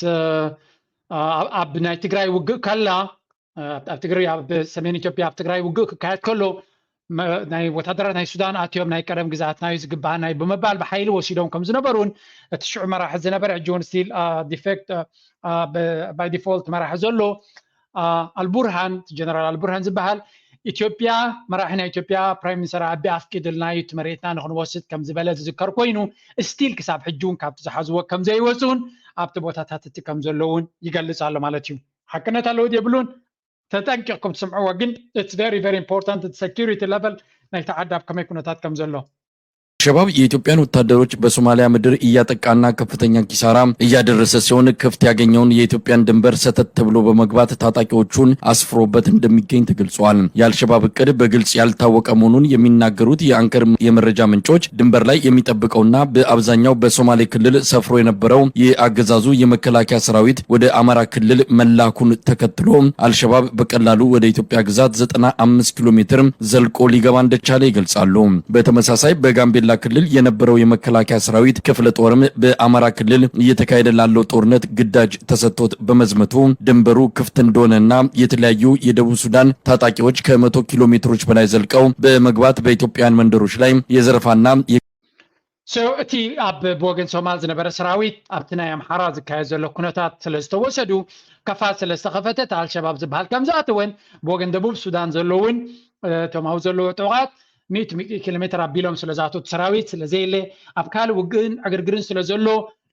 ኣብ ናይ ትግራይ ውግእ ከላ ኣብ ትግራይ ኣብ ሰሜን ኢትዮጵያ ኣብ ትግራይ ውግእ ክካየድ ከሎ ናይ ወታደራት ናይ ሱዳን ኣትዮም ናይ ቀደም ግዛትና እዩ ዝግባኣና እዩ ብምባል ብሓይሊ ወሲዶም ከም ዝነበሩ እውን እቲ ሽዑ መራሒ ዝነበረ ሕጂ እውን ስቲል ዲፌክት ባይ ዲፎልት መራሒ ዘሎ ኣልቡርሃን ጀነራል ኣልቡርሃን ዝበሃል ኢትዮጵያ መራሒ ናይ ኢትዮጵያ ፕራይም ሚኒስተር ኣቢ ኣፍቂድልና እዩ እቲ መሬትና ንክንወስድ ከም ዝበለ ዝዝከር ኮይኑ ስቲል ክሳብ ሕጂ እውን ካብቲ ዝሓዝዎ ከም ዘይወፅኡን ኣብቲ ቦታታት እቲ ከም ዘለውን ይገልፅ ኣሎ ማለት እዩ። ሓቅነት ኣለዎ የብሉን ተጠንቂቕኩም ትስምዕዎ ግን it's very very important security level ናይቲ ዓዲ ኣብ ከመይ ኩነታት ከም ዘሎ ሸባብ የኢትዮጵያን ወታደሮች በሶማሊያ ምድር እያጠቃና ከፍተኛ ኪሳራ እያደረሰ ሲሆን፣ ክፍት ያገኘውን የኢትዮጵያን ድንበር ሰተት ብሎ በመግባት ታጣቂዎቹን አስፍሮበት እንደሚገኝ ተገልጿል። የአልሸባብ እቅድ በግልጽ ያልታወቀ መሆኑን የሚናገሩት የአንከር የመረጃ ምንጮች፣ ድንበር ላይ የሚጠብቀውና በአብዛኛው በሶማሌ ክልል ሰፍሮ የነበረው የአገዛዙ የመከላከያ ሰራዊት ወደ አማራ ክልል መላኩን ተከትሎ፣ አልሸባብ በቀላሉ ወደ ኢትዮጵያ ግዛት ዘጠና አምስት ኪሎ ሜትር ዘልቆ ሊገባ እንደቻለ ይገልጻሉ። በተመሳሳይ በጋምቤላ ክልል የነበረው የመከላከያ ሰራዊት ክፍለ ጦርም በአማራ ክልል እየተካሄደ ላለው ጦርነት ግዳጅ ተሰጥቶት በመዝመቱ፣ ድንበሩ ክፍት እንደሆነና የተለያዩ የደቡብ ሱዳን ታጣቂዎች ከመቶ ኪሎ ሜትሮች በላይ ዘልቀው በመግባት በኢትዮጵያውያን መንደሮች ላይ የዘረፋና የ- So እቲ ኣብ ብወገን ሶማል ዝነበረ ሰራዊት፣ ኣብቲ ናይ ኣምሓራ ዝካየድ ዘሎ ኩነታት ስለ ዝተወሰዱ፣ ከፋት ስለ ዝተኸፈተ፣ እቲ ኣልሸባብ ዝበሃል ከም ዝኣተወን፣ ብወገን ደቡብ ሱዳን ዘሎ እውን፣ እ፣ እቶም ኣብኡ ዘለዉ ጥዑቓት ሚእቲ ኪሎ ሜትር ኣቢሎም ስለ ዝኣተው፣ እቲ ሰራዊት ስለ ዘየለ፣ ኣብ ካልእ ውግእን ዕግርግርን ስለ ዘሎ፣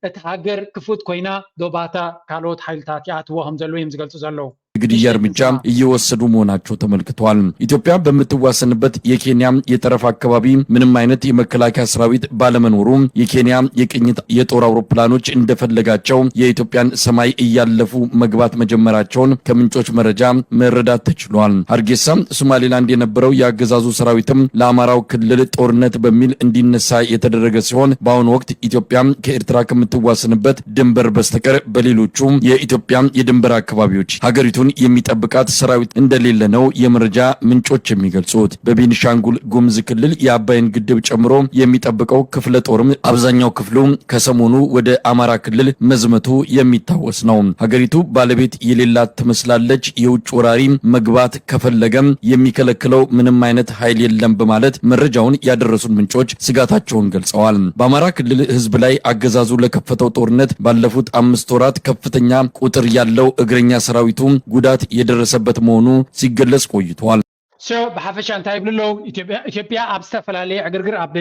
እቲ ሃገር ክፉት ኮይና፣ ዶባታ ካልኦት ሓይልታት ይኣትዎ ከም ዘለዉ እዮም ዝገልጹ ዘለዉ። ግድያ እርምጃ እየወሰዱ መሆናቸው ተመልክቷል። ኢትዮጵያ በምትዋሰንበት የኬንያ የጠረፍ አካባቢ ምንም አይነት የመከላከያ ሰራዊት ባለመኖሩ፣ የኬንያ የቅኝት የጦር አውሮፕላኖች እንደፈለጋቸው የኢትዮጵያን ሰማይ እያለፉ መግባት መጀመራቸውን ከምንጮች መረጃ መረዳት ተችሏል። ሀርጌሳ ሶማሌላንድ የነበረው የአገዛዙ ሰራዊትም ለአማራው ክልል ጦርነት በሚል እንዲነሳ የተደረገ ሲሆን፣ በአሁኑ ወቅት ኢትዮጵያ ከኤርትራ ከምትዋሰንበት ድንበር በስተቀር በሌሎቹ የኢትዮጵያ የድንበር አካባቢዎች ሀገሪቱን የሚጠብቃት ሰራዊት እንደሌለ ነው የመረጃ ምንጮች የሚገልጹት። በቤኒሻንጉል ጉሙዝ ክልል የአባይን ግድብ ጨምሮ የሚጠብቀው ክፍለ ጦርም አብዛኛው ክፍሉ ከሰሞኑ ወደ አማራ ክልል መዝመቱ የሚታወስ ነው። ሀገሪቱ ባለቤት የሌላት ትመስላለች። የውጭ ወራሪ መግባት ከፈለገም የሚከለክለው ምንም አይነት ኃይል የለም በማለት መረጃውን ያደረሱን ምንጮች ስጋታቸውን ገልጸዋል። በአማራ ክልል ህዝብ ላይ አገዛዙ ለከፈተው ጦርነት ባለፉት አምስት ወራት ከፍተኛ ቁጥር ያለው እግረኛ ሰራዊቱ ጉዳት የደረሰበት መሆኑ ሲገለጽ ቆይቷል። So ብሓፈሻ እንታይ ይብሉ ኣለዉ? ኢትዮጵያ ኢትዮጵያ ኣብ ዝተፈላለየ ዕግርግር ኣብ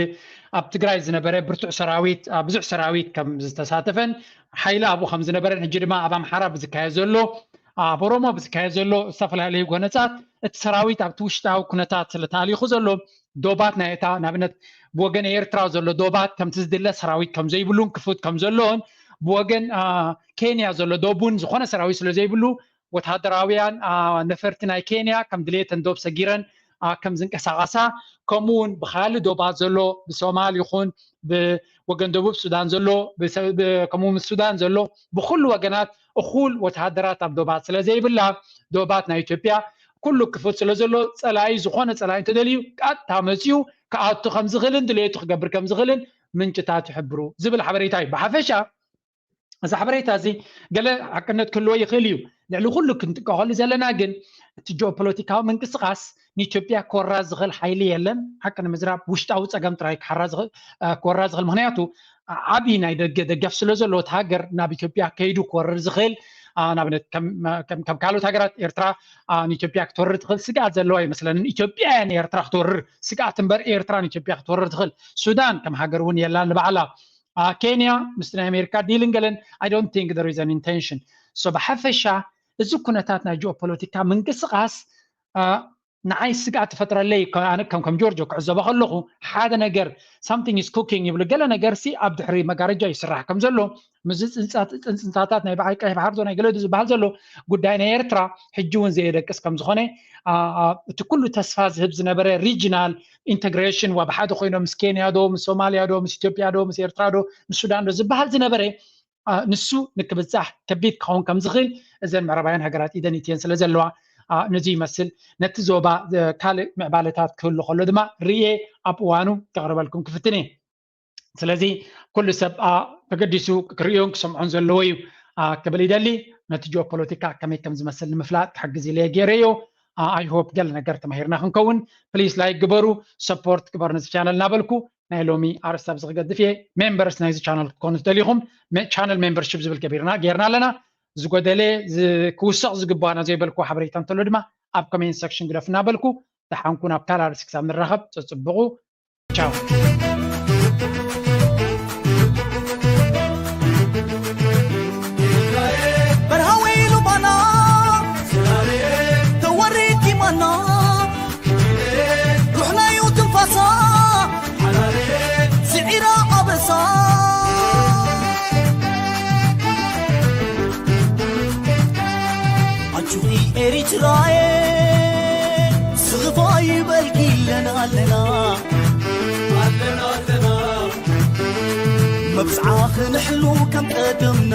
ኣብ ትግራይ ዝነበረ ብርቱዕ ሰራዊት፣ ኣብ ብዙሕ ሰራዊት ከም ዝተሳተፈን ሓይሊ ኣብኡ ከም ዝነበረን፣ ሕጂ ድማ ኣብ ኣምሓራ ብዝካየድ ዘሎ፣ ኣብ ኦሮሞ ብዝካየድ ዘሎ ዝተፈላለዩ ጎነጻት፣ እቲ ሰራዊት ኣብቲ ውሽጣዊ ኩነታት ስለ ተኣሊኹ ዘሎ፣ ዶባት ናይ እታ፣ ንኣብነት ብወገን ኤርትራ ዘሎ ዶባት ከምቲ ዝድለ ሰራዊት ከም ዘይብሉን ክፉት ከም ዘለዎን፣ ብወገን አ፣ ኬንያ ዘሎ ዶብ እውን ዝኾነ ሰራዊት ስለ ዘይብሉ፣ ወተሃደራውያን አ፣ ነፈርቲ ናይ ኬንያ ከም ድሌተን ዶብ ሰጊረን አ፣ ከም ዝንቀሳቐሳ፣ ከምኡ እውን ብካልእ ዶባት ዘሎ፣ ብሶማል ይኹን ብወገን ደቡብ ሱዳን ዘሎ፣ ብሰ- ብ- ከምኡ ምስ ሱዳን ዘሎ፣ ብኩሉ ወገናት እኹል ወተሃደራት ኣብ ዶባት ስለ ዘይብላ፣ ዶባት ናይ ኢትዮጵያ ኩሉ ክፉት ስለ ዘሎ፣ ጸላኢ፣ ዝኾነ ጸላኢ እንተደልዩ ቀጥታ መጺኡ ክኣቱ ከም ዝኽእልን ድሌቱ ክገብር ከም ዝኽእልን ምንጭታት ይሕብሩ ዝብል ሓበሬታ እዩ። ብሓፈሻ እዚ ሓበሬታ እዚ ገለ ሓቅነት ክህልዎ ይኽእል እዩ። ልዕሊ ኩሉ ክንጥቀቐሉ ዘለና ግን፣ እቲ ጂኦፖለቲካዊ ምንቅስቓስ ንኢትዮጵያ ክወራ ዝኽእል ሓይሊ የለን። ሓቂ ንምዝራብ፣ ውሽጣዊ ጸገም ጥራይ ክሓራ ዝኽእል እ፣ ክወራ ዝኽእል። ምኽንያቱ ዓ- ዓቢ ናይ ደገ ደገፍ ስለ ዘለዎ፣ እቲ ሃገር ናብ ኢትዮጵያ ከይዱ ክወርር ዝኽእል፣ አ፣ ንኣብነት ከም ከም ከም ካልኦት ሃገራት ኤርትራ አ፣ ንኢትዮጵያ ክትወርር ትኽእል ስግኣት ዘለዋ ኣይመስለንን። ኢትዮጵያ እያ ንኤርትራ ክትወርር ስግኣት እምበር፣ ኤርትራ ንኢትዮጵያ ክትወርር ትኽእል። ሱዳን ከም ሃገር እውን የላን ንባዕላ። አ፣ ኬንያ ምስቲ ናይ ኣሜሪካ ዲልን ገለን፣ I don't think there is an intention. So ብሓፈሻ እዚ ኩነታት ናይ ጂኦፖለቲካ ምንቅስቓስ አ፣ ንዓይ ስግኣት ትፈጥረለይ። ከ- ኣነ ከም ከም ጆርጆ ክዕዘቦ ከለኹ፣ ሓደ ነገር፣ something is cooking ይብሉ፣ ገለ ነገር ሲ ኣብ ድሕሪ መጋረጃ ይስራሕ ከም ዘሎ፣ ምስዚ ጽንጻት- ጽንጽንታታት ናይ በዓል ቀይሕ ባሕር ዶ ናይ ገለ ዶ ዝበሃል ዘሎ ጉዳይ ናይ ኤርትራ ሕጂ እውን ዘየደቅስ ከም ዝኾነ፣ አ፣ አ፣ እቲ ኩሉ ተስፋ ዝህብ ዝነበረ regional integration፣ ዋ ብሓደ ኮይኖም ምስ ኬንያ ዶ፣ ምስ ሶማልያ ዶ፣ ምስ ኢትዮጵያ ዶ፣ ምስ ኤርትራ ዶ፣ ምስ ሱዳን ዶ ዝበሃል ዝነበረ፣ አ፣ ንሱ ንክብጻሕ ከቢድ ክኸውን ከም ዝኽእል፣ እዘን ምዕራባውያን ሃገራት ኢደን ኢትየን ስለ ዘለዋ፣ አ፣ ነዚ ይመስል። ነቲ ዞባ፣ እ፣ ካልእ ምዕባለታት ክህሉ ከሎ ድማ ርእየ ኣብ እዋኑ ከቕርበልኩም ክፍትን እየ። ስለዚ ኩሉ ሰብ፣ አ፣ ተገዲሱ ክርእዮን ክሰምዖን ዘለዎ እዩ። አ፣ ክብል ይደሊ። ነቲ ጂኦፖለቲካ ከመይ ከም ዝመስል ንምፍላጥ ክሕግዝ ኢለ እየ ገይረዮ። አ፣ I hope ገለ ነገር ተማሂርና ክንከውን። ፕሊስ ላይክ ግበሩ፣ ሰፖርት ግበሩ ነዚ ቻነል እናበልኩ፣ ናይ ሎሚ ኣርእስቲ ኣብዚ ክገድፍ እየ። ሜምበርስ ናይዚ ቻነል ክትኮኑ ትደሊኹም፣ ሜ- ቻነል ሜምበርሺፕ ዝብል ገቢርና ገይርና ኣለና። ዝጎደለ ዝ- ክውሰቕ ዝግባና ዘይበልኩ ሓበሬታ እንተሎ ድማ ኣብ ኮሜንት ሴክሽን ግደፉ እናበልኩ፣ ደሓንኩ፣ ናብ ካልእ ኣርእስቲ ክሳብ ንራኸብ፣ ጽጽብቑ። ቻው። በርሃ ወይሉ ባና ተወሪድ ኪማና ሩሕናዩ ትንፋሳ ትራየ ስኽፋ ይበልኪ ኣለና ኣለና ኣለና ኣለና መብጽዓ ክንሕሉ ከም ቀደምና